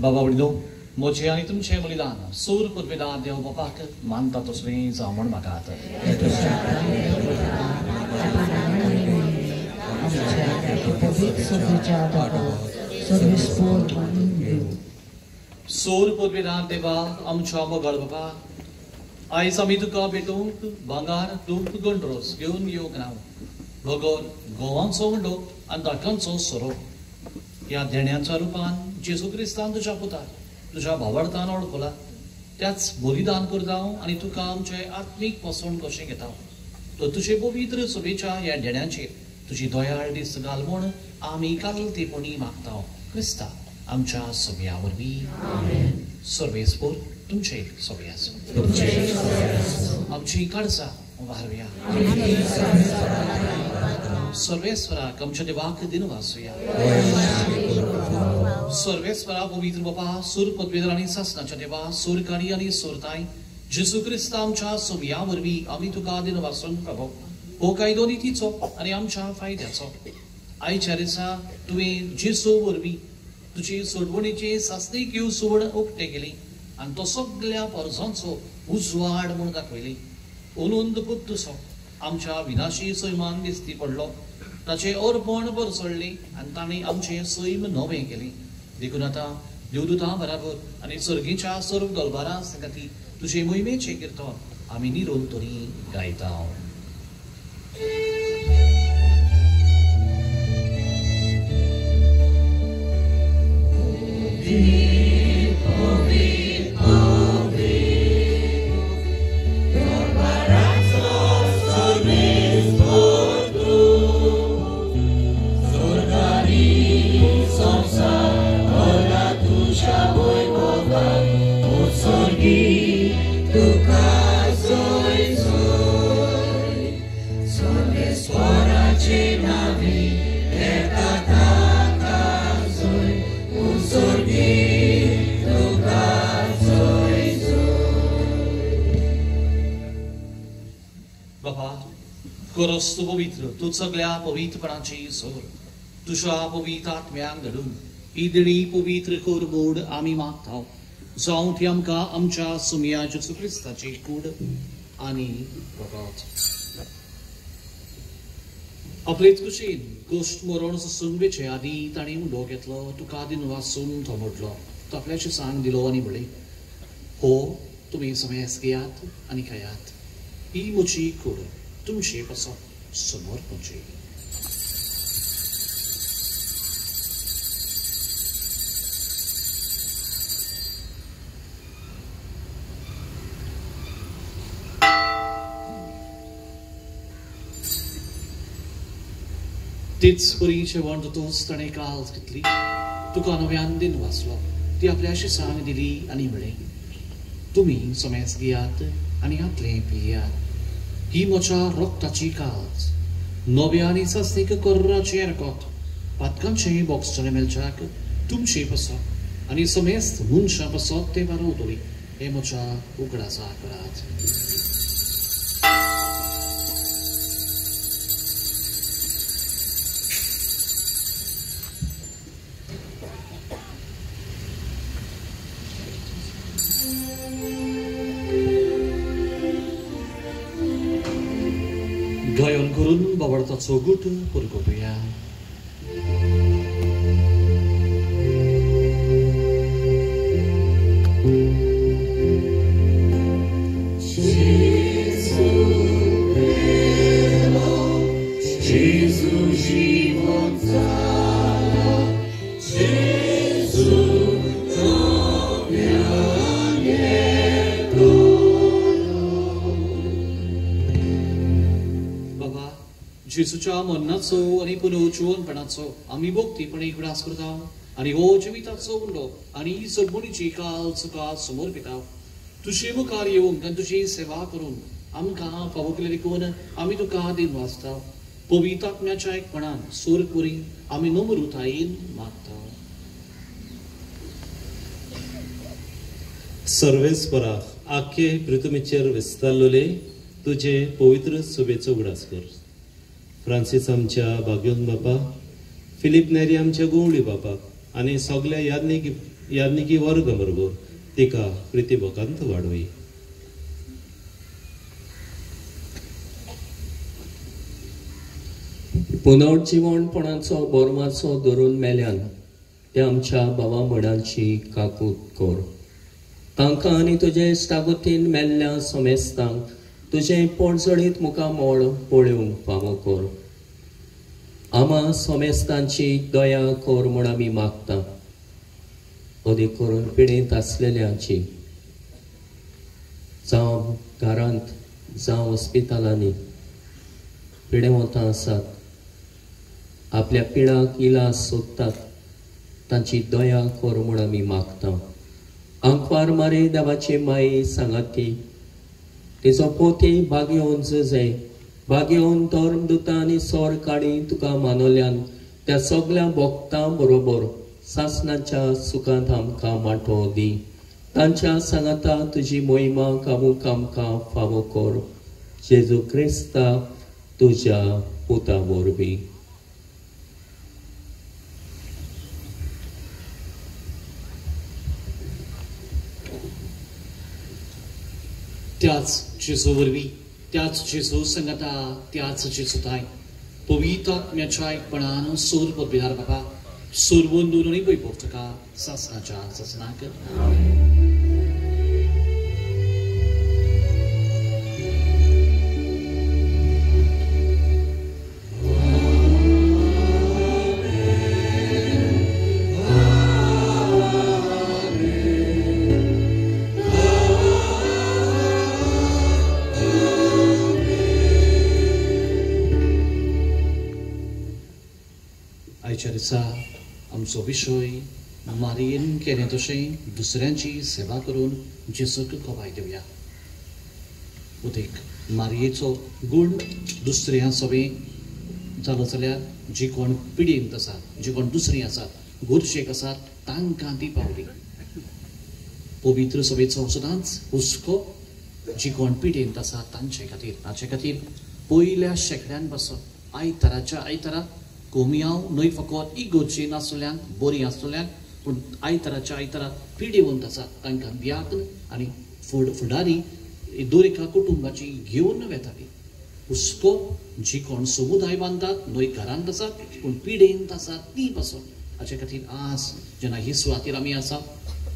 Speaker 3: बाबा वडिलो म्हजें आनी तुमचें बलिदान सूर पुर्वेदार देव बापाक मानता तसलें जावं म्हण मागात. सूर पुर्वेदार देवा आमच्या मोगाळ बाबा, आयज आमी तुका भेटूंक भांगार दूप गंडरोस घेवन येवंक ना, बगर गोवांचो उंडो आनी दाटांचो सोरो. ह्या देण्याच्या रुपान जेजू क्रिस्तान तुज्या पुतार तुज्या भावार्थान वळखला त्याच बलिदान करता आनी तुका आमचे आत्मीक पोसवण कशें घेता तर तुजे पवित्र सभेच्या ह्या देण्याचेर तुजी दयाळ दीस घाल म्हूण आमी कालतेपणी मागता क्रिस्ता आमच्या सभ्या वरवीं. सर्वेस्पोर तुमचे सभे आसूं. आमची काळजां वारवया. सर्वेस्वराक आमच्या देवाक दिनवासूया. सर्वेस्वरा पवित्र बाबा सूर पदवेदर आनी सासनाच्या देवा सूरकारी आनी सुरताय जेजू क्रिस्ता आमच्या सोम्या वरवीं आमी तुका दिनवासून प्रभो हो कायदो नितीचो आनी आमच्या फायद्याचो. आयच्या दिसा तुवें जेजू वरवीं तुजी सोडवणीची सासणीक येवसवण उक्ते केली आनी तो सगल्या परजांचो उजवाड म्हूण दाखयली. अनंत पूत तुजो आमच्या विनाशी सैमान दिसती पडलो, ताचें अर्पण भरसडलें आनी ताणें आमचें सैम नवें केलें. देखून आतां देवदूतां बराबर आनी सर्गीच्या सर्व दलबारां संगती तुजे मोहिमेचें किर्तन आमी निरंतरी गायता.
Speaker 2: Navi,
Speaker 3: खरोच तूं पवित्र, तूं सगळ्या पवित्रपणाची सोर, तुज्या पवित्र आत्म्यांक धाडून ही देणी पवित्र कर म्हूण आमी मागता. जावं ती आमकां आमच्या सुमया जेजू क्रिस्ताची कूड आनी रगत. आपलेच कुशीन गोश्ट मरण सोसून वेचे आदीं ताणें उलो घेतलो, तुका दिनवासून तो मोडलो, तो आपल्याचे सांग दिलो आनी म्हणलें, हो तुमी समेस घेयात आनी खायात, ही म्हजी कूड तुमचे पासत समर्पणची. तीच परी जेवण जातूच ताणें काल घेतली, तुका नव्यान दिन वाचलो, ती आपल्याशी सांग दिली आनी म्हणलें, तुमी समेस घेयात आनी हातलें पियात, ही म्हज्या रोगताची काज, नव्या आनी सासणीक कोर्राचें रगत, पातकांचें बोगसणें मेळच्याक तुमचे पासत आनी समेस्त मनशां पासत तें वारोवतली, हें म्हज्या उगडासा करात. गायन करून बावडताचो गुट पुरगोवया. जेजूच्या मरणाचो आनी पुनर्जिवनपणाचो आमी भक्तीपणी उगडास करता आनी हो जिविताचो उंडो आनी सरबोणीची काल तुका समर्पिता. तुजे मुखार येवंक आनी तुजी सेवा करून आमकां फावो केले देखून आमी तुका दिनवासता. पवित्र आत्म्याच्या एकपणान सोर पुरी आमी नम्रतायेन मागता.
Speaker 10: सर्वेस्परा आख्खे पृथ्वीचेर विस्तारलेले तुजे पवित्र सभेचो उगडास कर. फ्रांसीस आमच्या भाग्योन बापा, फिलीप नेरी आमच्या गोवळी बापाक आनी सगल्या याज्ञिकी वर्ग बरोबर तिका प्रितीभोकांत वाडोवी.
Speaker 11: पुनर्जिवणपणाचो बोरमाचो धरून मेल्यान ते आमच्या भावा भयणांची काकूत कर. तांकां आनी तुजे इश्टागतीन मेल्ल्या समेस्तांक तुजें पोटजळीत मुखामळ पळोवंक फावो कर. आमा समेस्तांची दया कर म्हूण आमी मागता, अदीक करून पिडेंत आसलेल्यांची, जावं घरांत जावं हॉस्पिटलांनी पिडेवंतां आसात, आपल्या पिडाक इलाज सोदतात, तांची दया कर म्हूण आमी मागता. आंकवार मारे देवाची माई सांगाती, तिचो पोती भाग्योवन जय भाग्योवन धर्मदुतां आनी सोर काडी तुका मानवल्यान त्या सगल्या भोक्तां बरोबर सासणाच्या सुखांत आमकां वांटो दी. तांच्या सांगाता तुजी मोहिमा गावूंक आमकां फावो कर. जेजू क्रिस्ता तुज्या पुता वरवीं.
Speaker 3: त्याच जेजू वरवीं, त्याच जेजू संगता, त्याच जेजूताय पवित्र आत्म्याच्या एकपणान सूर पदवीदार बाबा सूर आनी वैभव तुका सासणाच्या सासणाक. आयच्या दिसा आमचो विशय मारयेन केलें तशें दुसऱ्यांची सेवा करून जेजूक गवाय दिवया. उदीक मारयेचो गूण दुसऱ्यां सवें जालो जाल्यार जी कोण पिडेंत आसात, जी कोण दुसरीं आसात, गोरशेक आसात, तांकां ती पावली. पवित्र सभेचो सदांच हुस्को जी कोण पिडेंत आसात तांचे खातीर, हाचे खातीर पयल्या शेंकड्यान पासून आयताराच्या आयतारा कोमियांव न्हय फकत इगोर्जी नासल्यांक बरी आसतल्यांक पूण आयताराच्या आयतारा पिडेवंत आसात तांकां द्याकन आनी फुडारी दर एका कुटुंबाची घेवन वेताली. हुस्को जी कोण समुदाय बांदतात न्हय घरांत आसात पूण पिडेंत आसात ती पासून. हाचे खातीर आज जेन्ना ही सुवातेर आमी आसा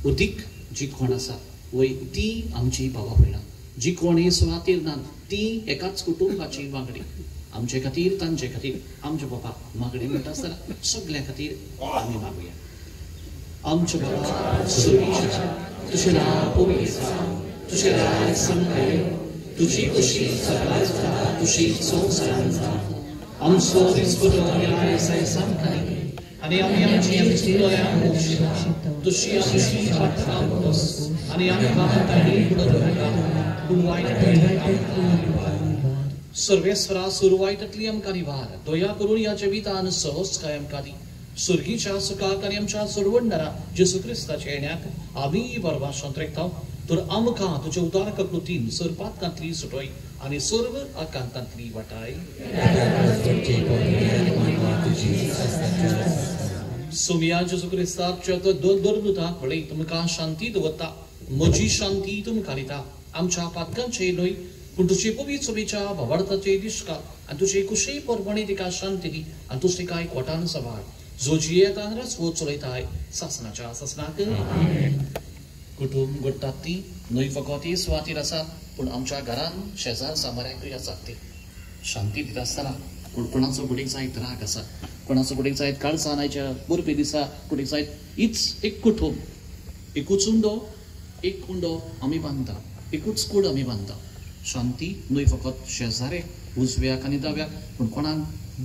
Speaker 3: अदीक जी कोण आसा वय ती आमची भावा भयणां, जी कोण ही सुवातेर ना ती एकाच कुटुंबाची वांगडी. आमचे खातीर तांचे खातीर आमच्या बाबा मागणी म्हणटा आसतना सगळ्या खातीर आमी मागुया. आमच्या बाबा सुरक्षेच्या तुजें नांव पवित्र जावं, तुजें राज्य संवसारांत तुजी खुशी सगळ्या जाता तुजी संवसारांत जावं. आमचो दिसपटो ह्या दिसा आमकां दी आनी आमी आमची चुकलोल्यांक मोगशिता तुजी आमची पात्रां बस आनी आमकां ताणी बुडोवं नाका पूण वायट आमकां निवार. सर्वेस्वरा सुरवायटांतली आमकां निवार, दया करून ह्या जिवितान सहजकाय आमकां दी. सुर्गीच्या सुखाक आनी आमच्या सोडवणदारा जेजू क्रिस्ताच्या येण्याक आमी बरवाशांत रेखता. तर आमकां तुज्या उदार ककृतीन सर्पातकांतली सुटय आनी सर्व आकांतांतली वाटाय. सोमिया जेजू क्रिस्ताच्या दोन पळय तुमकां शांती दवरता, म्हजी शांती तुमकां दिता. आमच्या पातकांचे न्हय पूण तुजे पवित्र सभेच्या भावार्थाचे दिश्काल आनी तुजे कुशे परवणी तिका शांती दी आनी तुज तिका एकवटान सवार जो जियेतान रसवो चलयताय सासनाच्या सासनाक. कुटुंब घडटात ती न्हय फकत ही सुवातीर आसात पूण आमच्या घरान शेजार सामाऱ्याकूय आसात ती शांती दिता आसतना पूण कोणाचो कुडीक जायत राग आसा, कोणाचो कुडीक जायत काळजान आयच्या बरपी दिसा कुडीक जायत हीच एक कुटुंब, एकूच उंडो, एक उंडो आमी बांदता, एकूच कूड आमी बांदता. शांती न्हय फकत शेजारेक उजव्याक आनी दाव्याक पूण कोणाक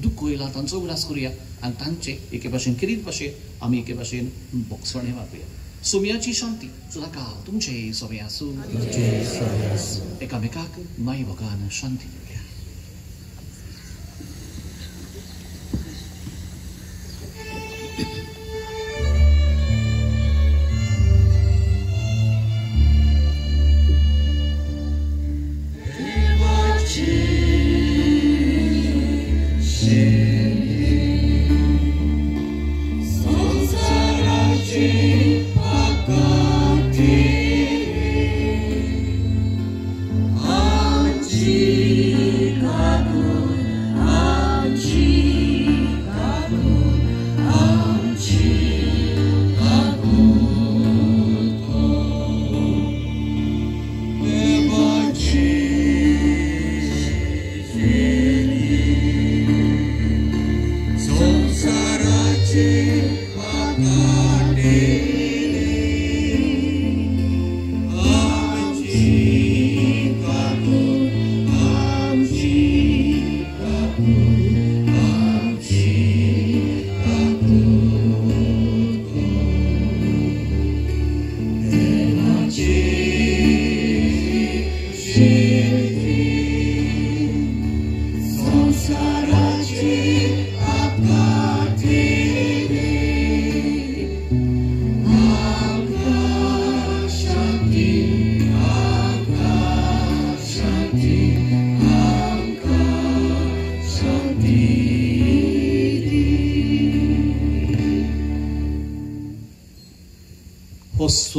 Speaker 3: दुख्ख येयला तांचो उगडास करुया आनी तांचे एके भाशेन किरीत भाशेन आमी एके भाशेन बोगसणें वापरुया. सोम्याची शांती सुदाका तुमचे सोमे आसूं, एकामेकाक माय भोगान शांती दिवया.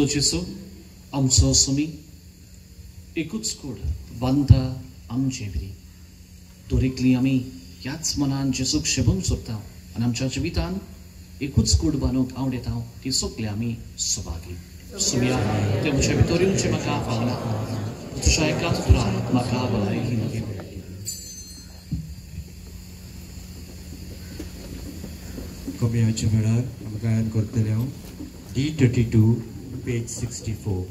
Speaker 3: जेजू आमचो सुमी एकूच कूड बांदता आमचे भिरी. दरेकली आमी ह्याच मनान जेजूक शेबूंक सोदता आनी आमच्या जिवितान एकूच कूड बांदूंक आवडटा ती सगळी आमी सभागी. सुमिया ते म्हज्या भितर येवचें म्हाका फावना, तुज्या एकाच उतरान म्हाका भलायकी दी.
Speaker 7: कमयाच्या वेळार आमी गायन करतले हांव D32 page 64,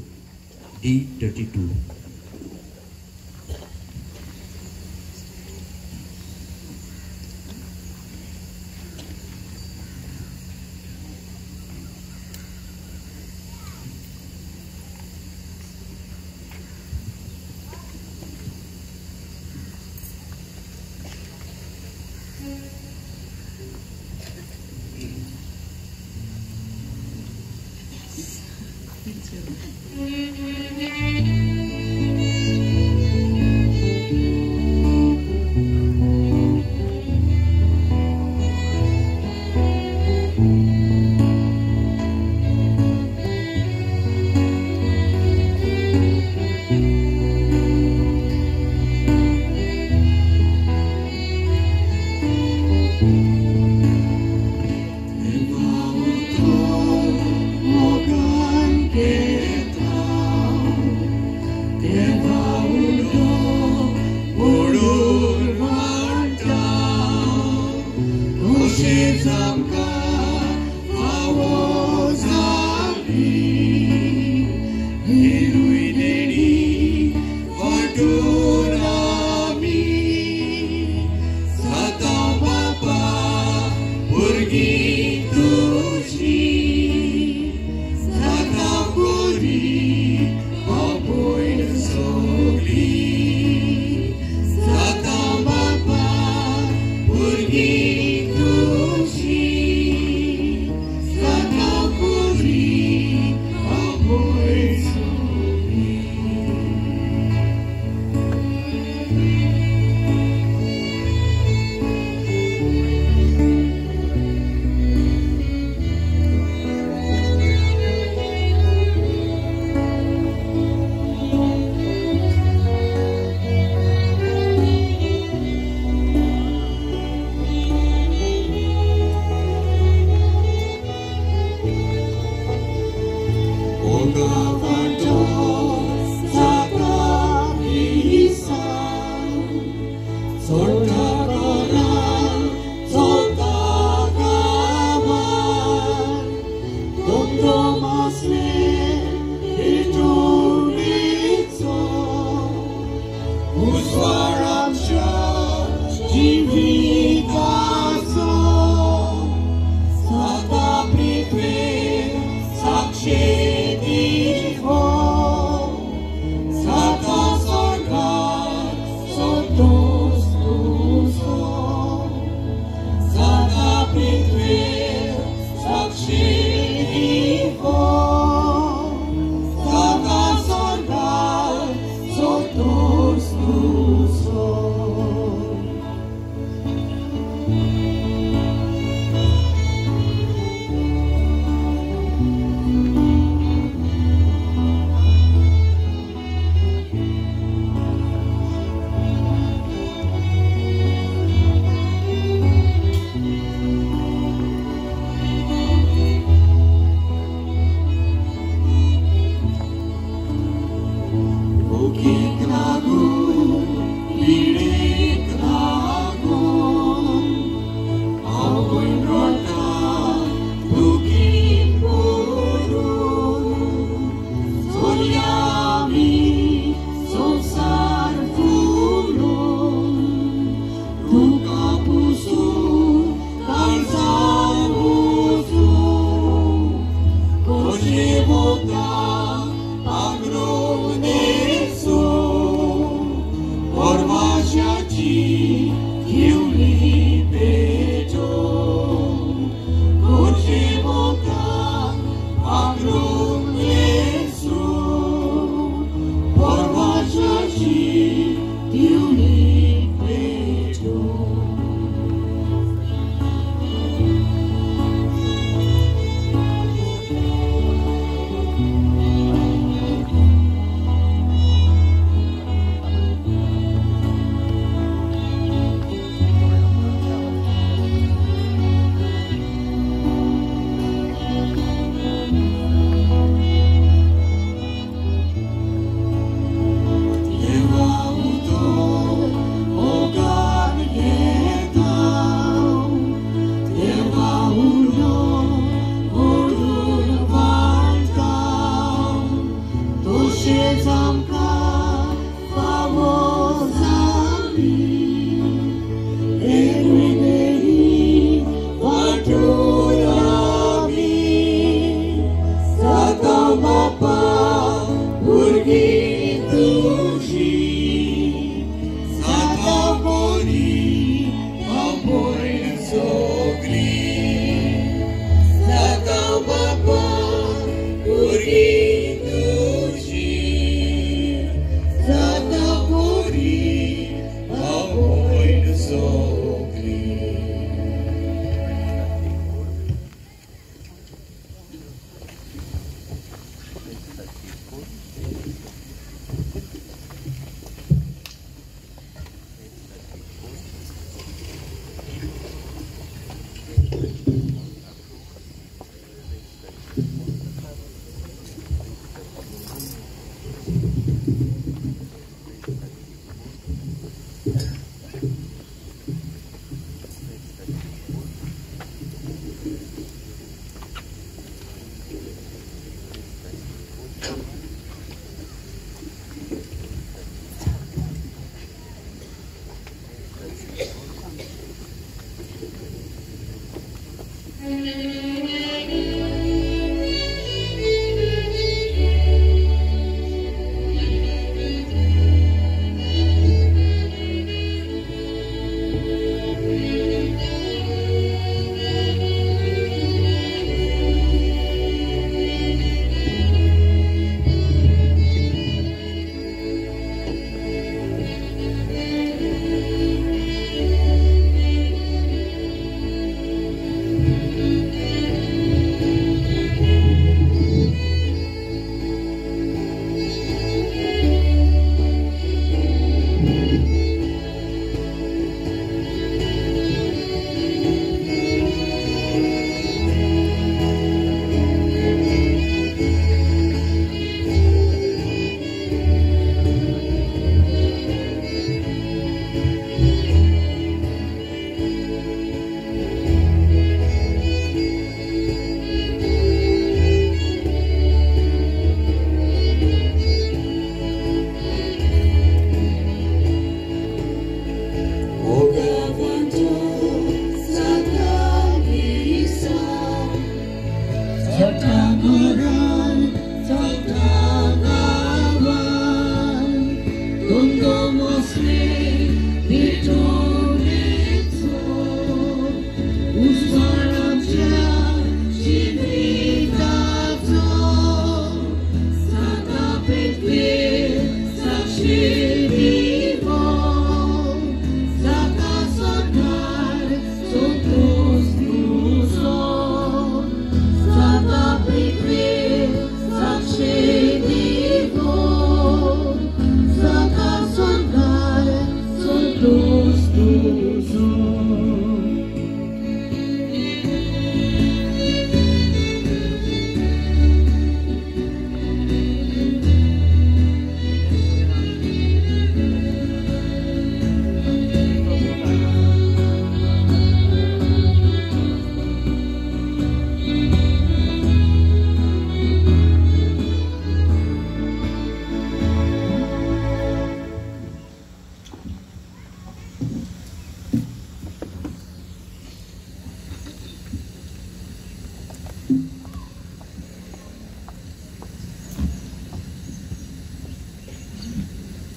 Speaker 7: D32.
Speaker 2: Thank you.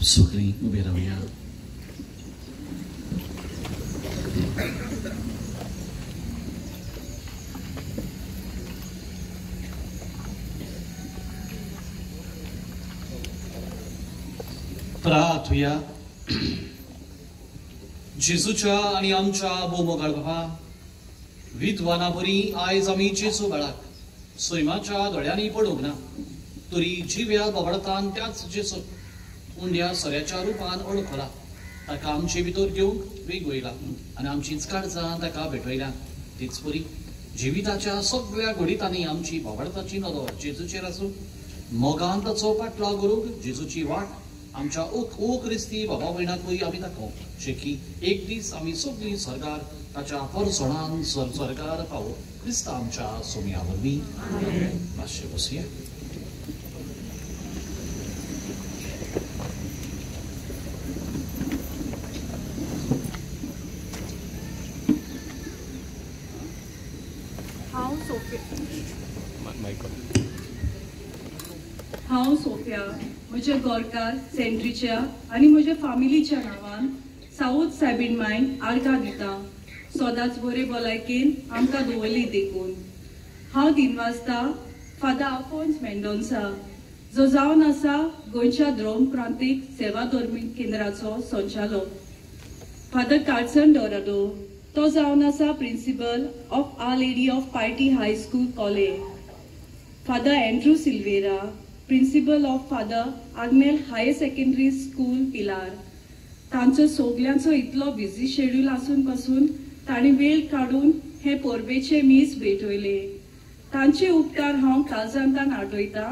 Speaker 3: सगळीं उबी रावया. प्रार्थुया. जेजूच्या आनी आमच्या भोवमोगाळ बाबा, विद्वाना बरी आयज आमी जेजू बाळाक सैमाच्या दोळ्यांनी पडूंक ना तरी जिव्या बाबडतान त्याच जेजू उंड्या सऱ्याच्या रुपान ओळखला, ताका आमचे भितर घेवंक वेग वयला आनी आमचीच काळजां ताका भेटयल्या. तेच परी जिविताच्या सगळ्या घडितांनी आमची बाबडताची नदर जेजूचेर आसूं, मोगान ताचो पाटलाव करूंक जेजूची वाट आमच्या ओ क्रिस्ती बाबा भयणाकूय आमी दाखोवंक शेकी एक दीस आमी सगळीं सरकार ताच्या परसणान सरकार पावो. क्रिस्ता आमच्या सोम्या वरवीं. मातशें बसया.
Speaker 12: हांव सोफिया म्हज्या गोरकार सेंट्रीच्या आनी म्हज्या फामिलीच्या नांवान सावथ सायबीण मायन आर्गां दिता. सदांच बरे भलायकेन आमकां दवरली देखून हांव दिनवासता फादर आफोन्स मेंडोन्सा, जो जावन आसा गोंयच्या द्रोम प्रांतीक सेवा धर्मीक केंद्राचो संचालक. फादर कार्सन डोराडो, तो जावन आसा principal of Our Lady of Piety High School Collem. Father Andrew Silveira, principal of Father Agnel Higher Secondary School Pilar. तांचो सगल्यांचो इतलो बिजी शेड्यूल आसून पासून तांणी वेळ काडून हे परबेचे मीस भेटयले. तांचे उपकार हांव काळजांतान आठयता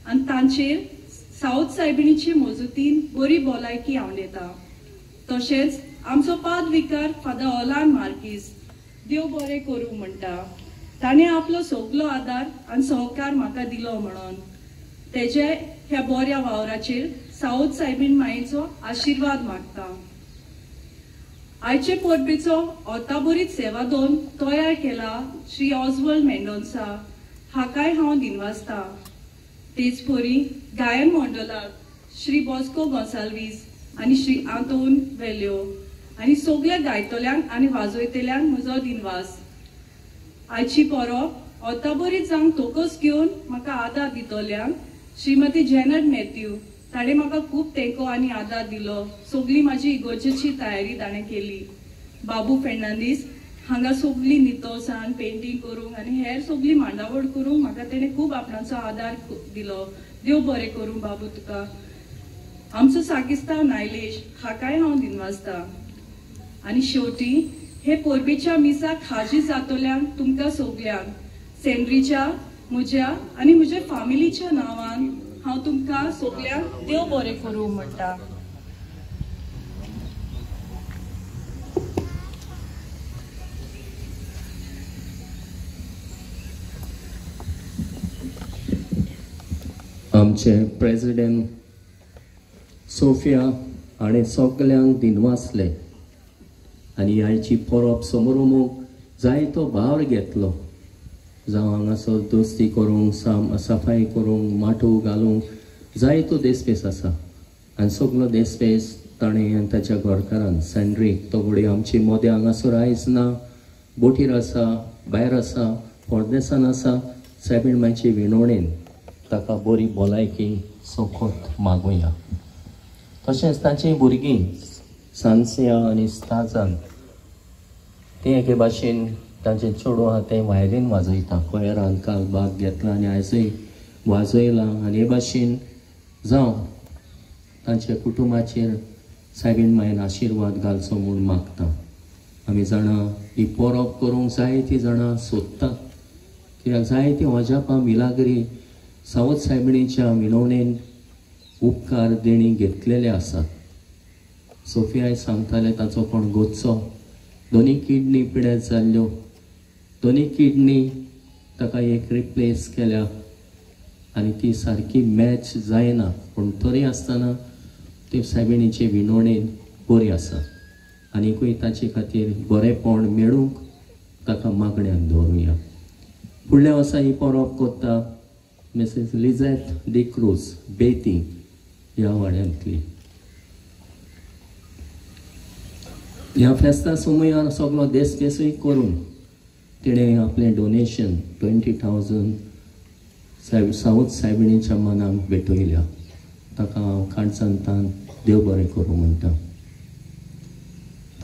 Speaker 12: आनी तांचेर सावथ सायबिणीचे मजतीन बरी भलायकी आंवडेता. तशेंच आमचो पाद विकार फादर ओलान मार्कीस देव बरें करूं म्हणटा. ताणें आपलो सगलो आदार आनी सहकार म्हाका दिलो म्हणून तेजे ह्या बऱ्या वावराचेर सावथ सायबीण मायेचो आशिर्वाद मागता. आयचे परबेचो ओताबरीत सेवा दोन तयार केला श्री ऑजवल्ड मेंडोन्सा हाकाय हांव दिनवासता. तेच परी गायन मंडळाक श्री बॉस्को गोन्साल्वीस आनी श्री आंतोन वेल्यो आनी सगल्या गायतल्यांक आनी वाजयतल्यांक म्हजो दिनवास. आयची परब ओताबरीत जावंक तोकस घेवन म्हाका आदार दितल्यांक श्रीमती जेनट मॅथ्यू, ताणें म्हाका खूब तेंको आनी आदार दिलो. सगली म्हाजी इगोर्जेची तयारी ताणें केली. बाबू फेर्नांदीस हांगा सगली नितळसाण पेंटींग करूंक आनी हेर सगली मांडावळ करूंक म्हाका तेणें खूब आपणाचो आदार दिलो. देव बरें करूं बाबू तुका. आमचो साकिस्तांव नायलेश हाकाय हांव दिनवासता. आनी शेवटी हे परबेच्या मिसाक हाजीर जातल्यांक तुमकां सगल्यांक सेंड्रीच्या म्हज्या आनी म्हज्या फामिलीच्या नांवान हांव तुमकां सगल्यांक देव बरें करूं म्हणटा.
Speaker 11: आमचे प्रेसिडेंट सोफिया हाणें सगल्यांक दिनवासले आनी आयची परब समोर जायतो भार घेतलो. जावं हांगासर दोस्ती करूंक, सफाई करूंक, माटोव घालूंक जायतो देसपेस आसा आनी सगलो देसपेस ताणें आनी ताच्या घरकारान सँड्रीक, तो घडये आमचे मोदें हांगासर आयज ना, बोटीर आसा, भायर आसा, परदेसान आसा. सायबीण मायचे विणवणेन ताका बरी भलायकी सोखोत मागुया. तशेंच तांची भुरगीं सानसिया आनी स्ताजान तें एके भाशेन तांचें चेडूं आहा तें वायलीन वाजयता, कोयरान काल भाग घेतला आनी आयजूय वाजयलां. आनी हे भाशेन जावं तांच्या कुटुंबाचेर सायबीण मायन आशिर्वाद घालचो म्हूण मागता. आमी जाणां ही परब करूंक जायतीं जाणां सोदतात, कित्याक जायतीं अजापां मिलाग्री सावथ सायबिणीच्या विनवणेन उपकार देणी घेतलेले आसात. सोफियाय सांगताले ताचो कोण गोचो दोनी किडनी पिड्यार जाल्ल्यो, दोनी किडनी ताका एक रिप्लेस केल्या आनी ती सारकी मॅच जायना, पूण तरी आसतना ती सायबिणीचे विनवणेन बरी आसा आनीकूय ताचे खातीर बरेंपण मेळूंक ताका मागण्यान दवरुया. फुडल्या वर्सा ही परब करता मिसेस लिझेट डी क्रूज बेती ह्या वाड्यांतली. ह्या फेस्ता समयार सगलो देस देसूय करून तिणें आपलें डोनेशन 20,000 सावथ सायबिणीच्या मनाक भेटयल्या. ताका हांव काणसांतान देव बरें करूं म्हणटा.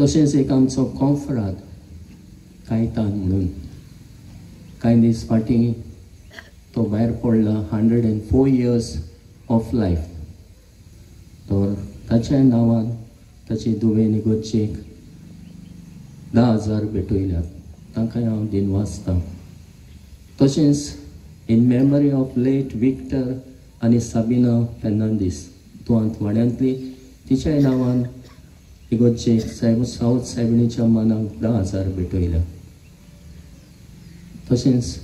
Speaker 11: तशेंच एक आमचो कॉन्फ्राद कायतान म्हणून कांय दीस फाटीं तो भायर पडला 104 इयर्स ऑफ लायफ. तर ताच्या नांवान ताची दुवे निगोचेक 10,000 भेटयल्यात. तांकां हांव दिनवासता. तशेंच in memory of late Victor आनी साबिना फेर्नांदीस तुवांत वाड्यांतली तिच्याय नांवान इगोर्जेक सायब सावथ सायबिणीच्या मानाक 10,000 भेटयल्या. तशेंच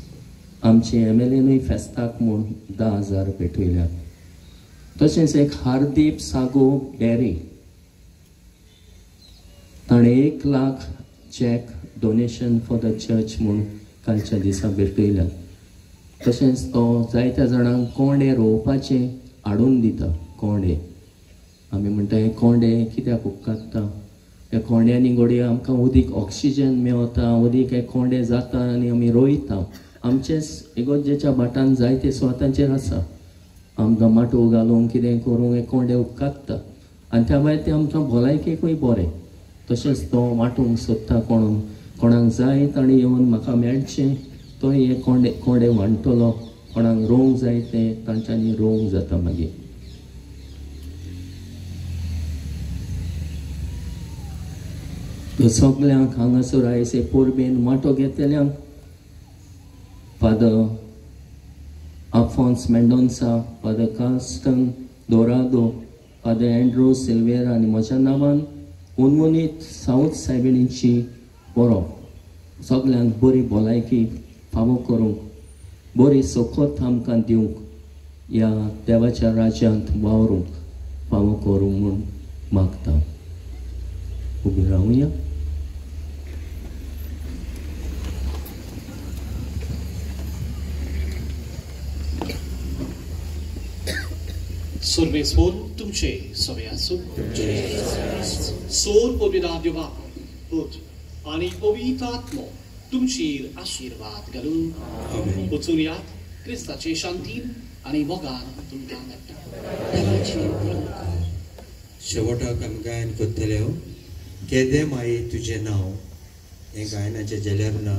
Speaker 11: आमचे एम एल एनूय फेस्ताक म्हूण 10,000 भेटयल्यात. तशेंच एक हार्दीप सागो बेरी ताणें 1 lakh cheque donation for the church म्हूण कालच्या दिसा भेटयल्यात. तशेंच तो जायत्या जाणांक कोंडे रोवपाचे हाडून दिता. कोंडे आमी म्हणटा हे कोंडे कित्याक उपकारता, ह्या कोंड्यांनी घडये आमकां उदीक ऑक्सिजन मेवता, उदीक हे कोंडे जाता आनी आमी रोयता. आमचेच इगोर्जेच्या भाटान जायते सुवातांचेर आसा, आमकां माटोव घालूंक कितें करूंक हे कोंडे उपकारता आनी त्या भायर ते आमकां भलायकेकूय बरें. तशेंच तो वांटूंक सोदता कोण कोणाक जाय ताणें येवन म्हाका मेळचें, तो हे कोंडे कोंडे वांट्टलो. कोणाक रोवंक जाय तें तांच्यांनी रोवंक जाता मागीर. सगल्यांक हांगासर आयज हे परबेन वांटो घेतल्यांक Father Afonso Mendonca, Father Carlston Dorado, Father Andrew Silveira आनी म्हज्या नांवान उनमुनीत सावथ सायबिणीची परब सगल्यांक बरी भलायकी फावो करूंक, बरी सखत आमकां दिवंक, ह्या देवाच्या राज्यांत वावरूंक फावो करूंक म्हूण मागता. उबी रावया.
Speaker 3: सर्वेस्वर तुमचे सवे आसूं. सोर पवित्र देव बाप, पूत आनी पवित्र आत्मो तुमचेर आशिर्वाद घालून वचून यात. क्रिस्ताचे शांतीन आनी मोगान तुमकां धाडटा.
Speaker 7: शेवटाक आमी गायन करतले केदे माई तुजें नांव हें गायनाचें जेल्यार ना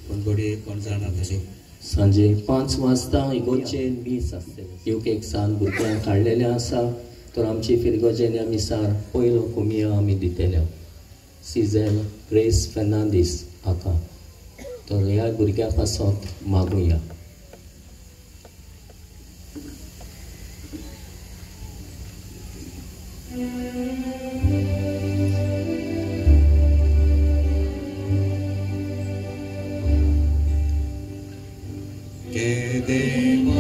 Speaker 7: पूण घडये कोण जाणा तशें.
Speaker 11: सांजे 5 वाजता इगोर्जेन मीस आसतलें. एक सान भुरग्यांक काडलेलें आसा तर आमची फिरगोजेन ह्या मिसार पयलो कोमिया आमी दितले सिझन ग्रेस फेर्नांदीस हाका. तर ह्या भुरग्या पासत मागुया.
Speaker 2: Be my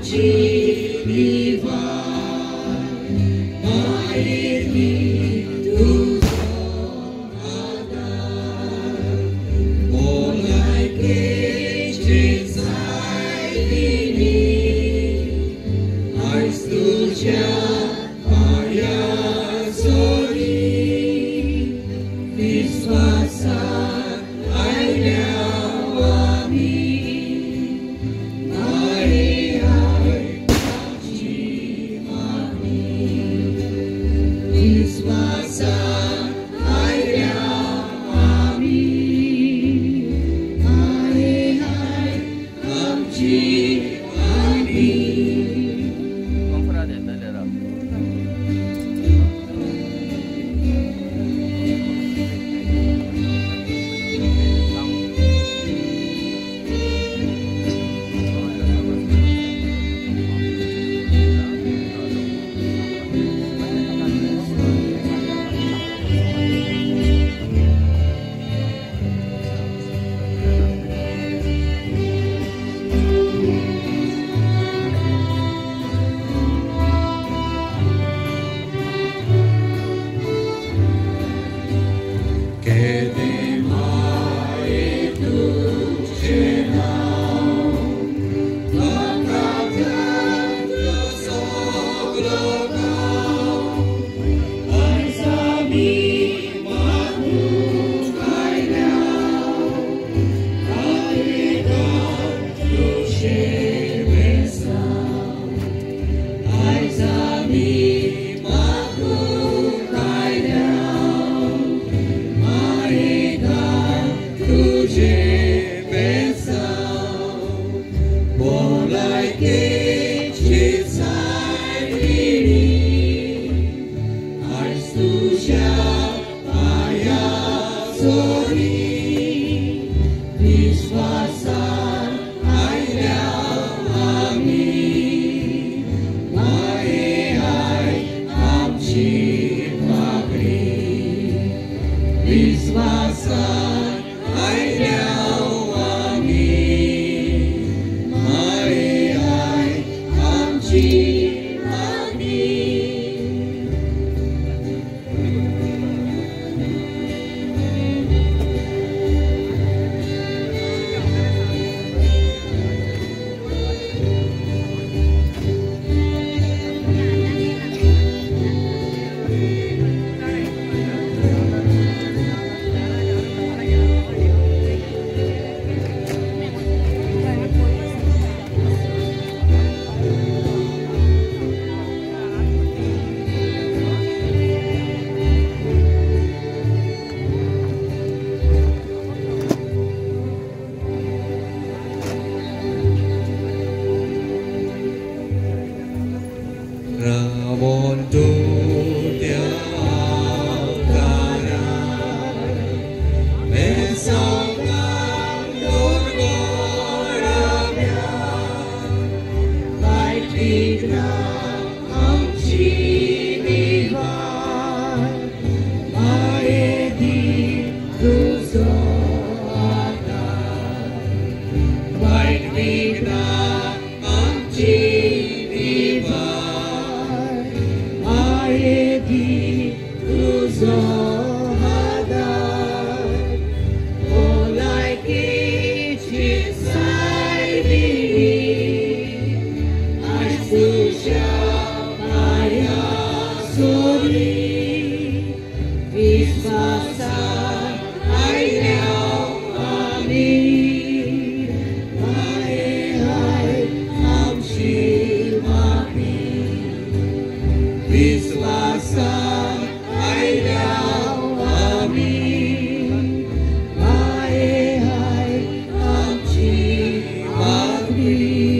Speaker 2: आमची निवार माये दी तुजो आदार भलायकेची सायबिणी आयज तुज्या पांया सोरी विस्वासान आयल्या आमी माये आयक आमची मागणी विस्वासान आयल्या आमी माये आयक आमची मागणी. केदे माये तुजें नांव लोकांतल्यान सगलो गांव आयज आमी मागूंक आयल्या मायेगार तुजें बेसांव आयज आमी मागूंक आयल्या मायेगार तुजें बेसांव भलायकेची सायबिणी आयज तुज्या पांया सोरी विस्वासान आयल्या आमी माये आयक आमची मागणी विस्वासान आयल्या आमी माये आयक आमची मागणी. रावोन तूं त्या आवतारार बेसांवकान दोरगोराव्या वायट विघ्नां आमची निवार माये दी तुजो आदार वायट विघ्नां आमची निवार माये दी तुजो आदार भलायकेची सायबिणी आयज तुज्या पांया सोरी विस्वासान आयल्या आमी माये आयक आमची मागणी विस्वासान आयल्या आमी माये आयक आमची मागणी.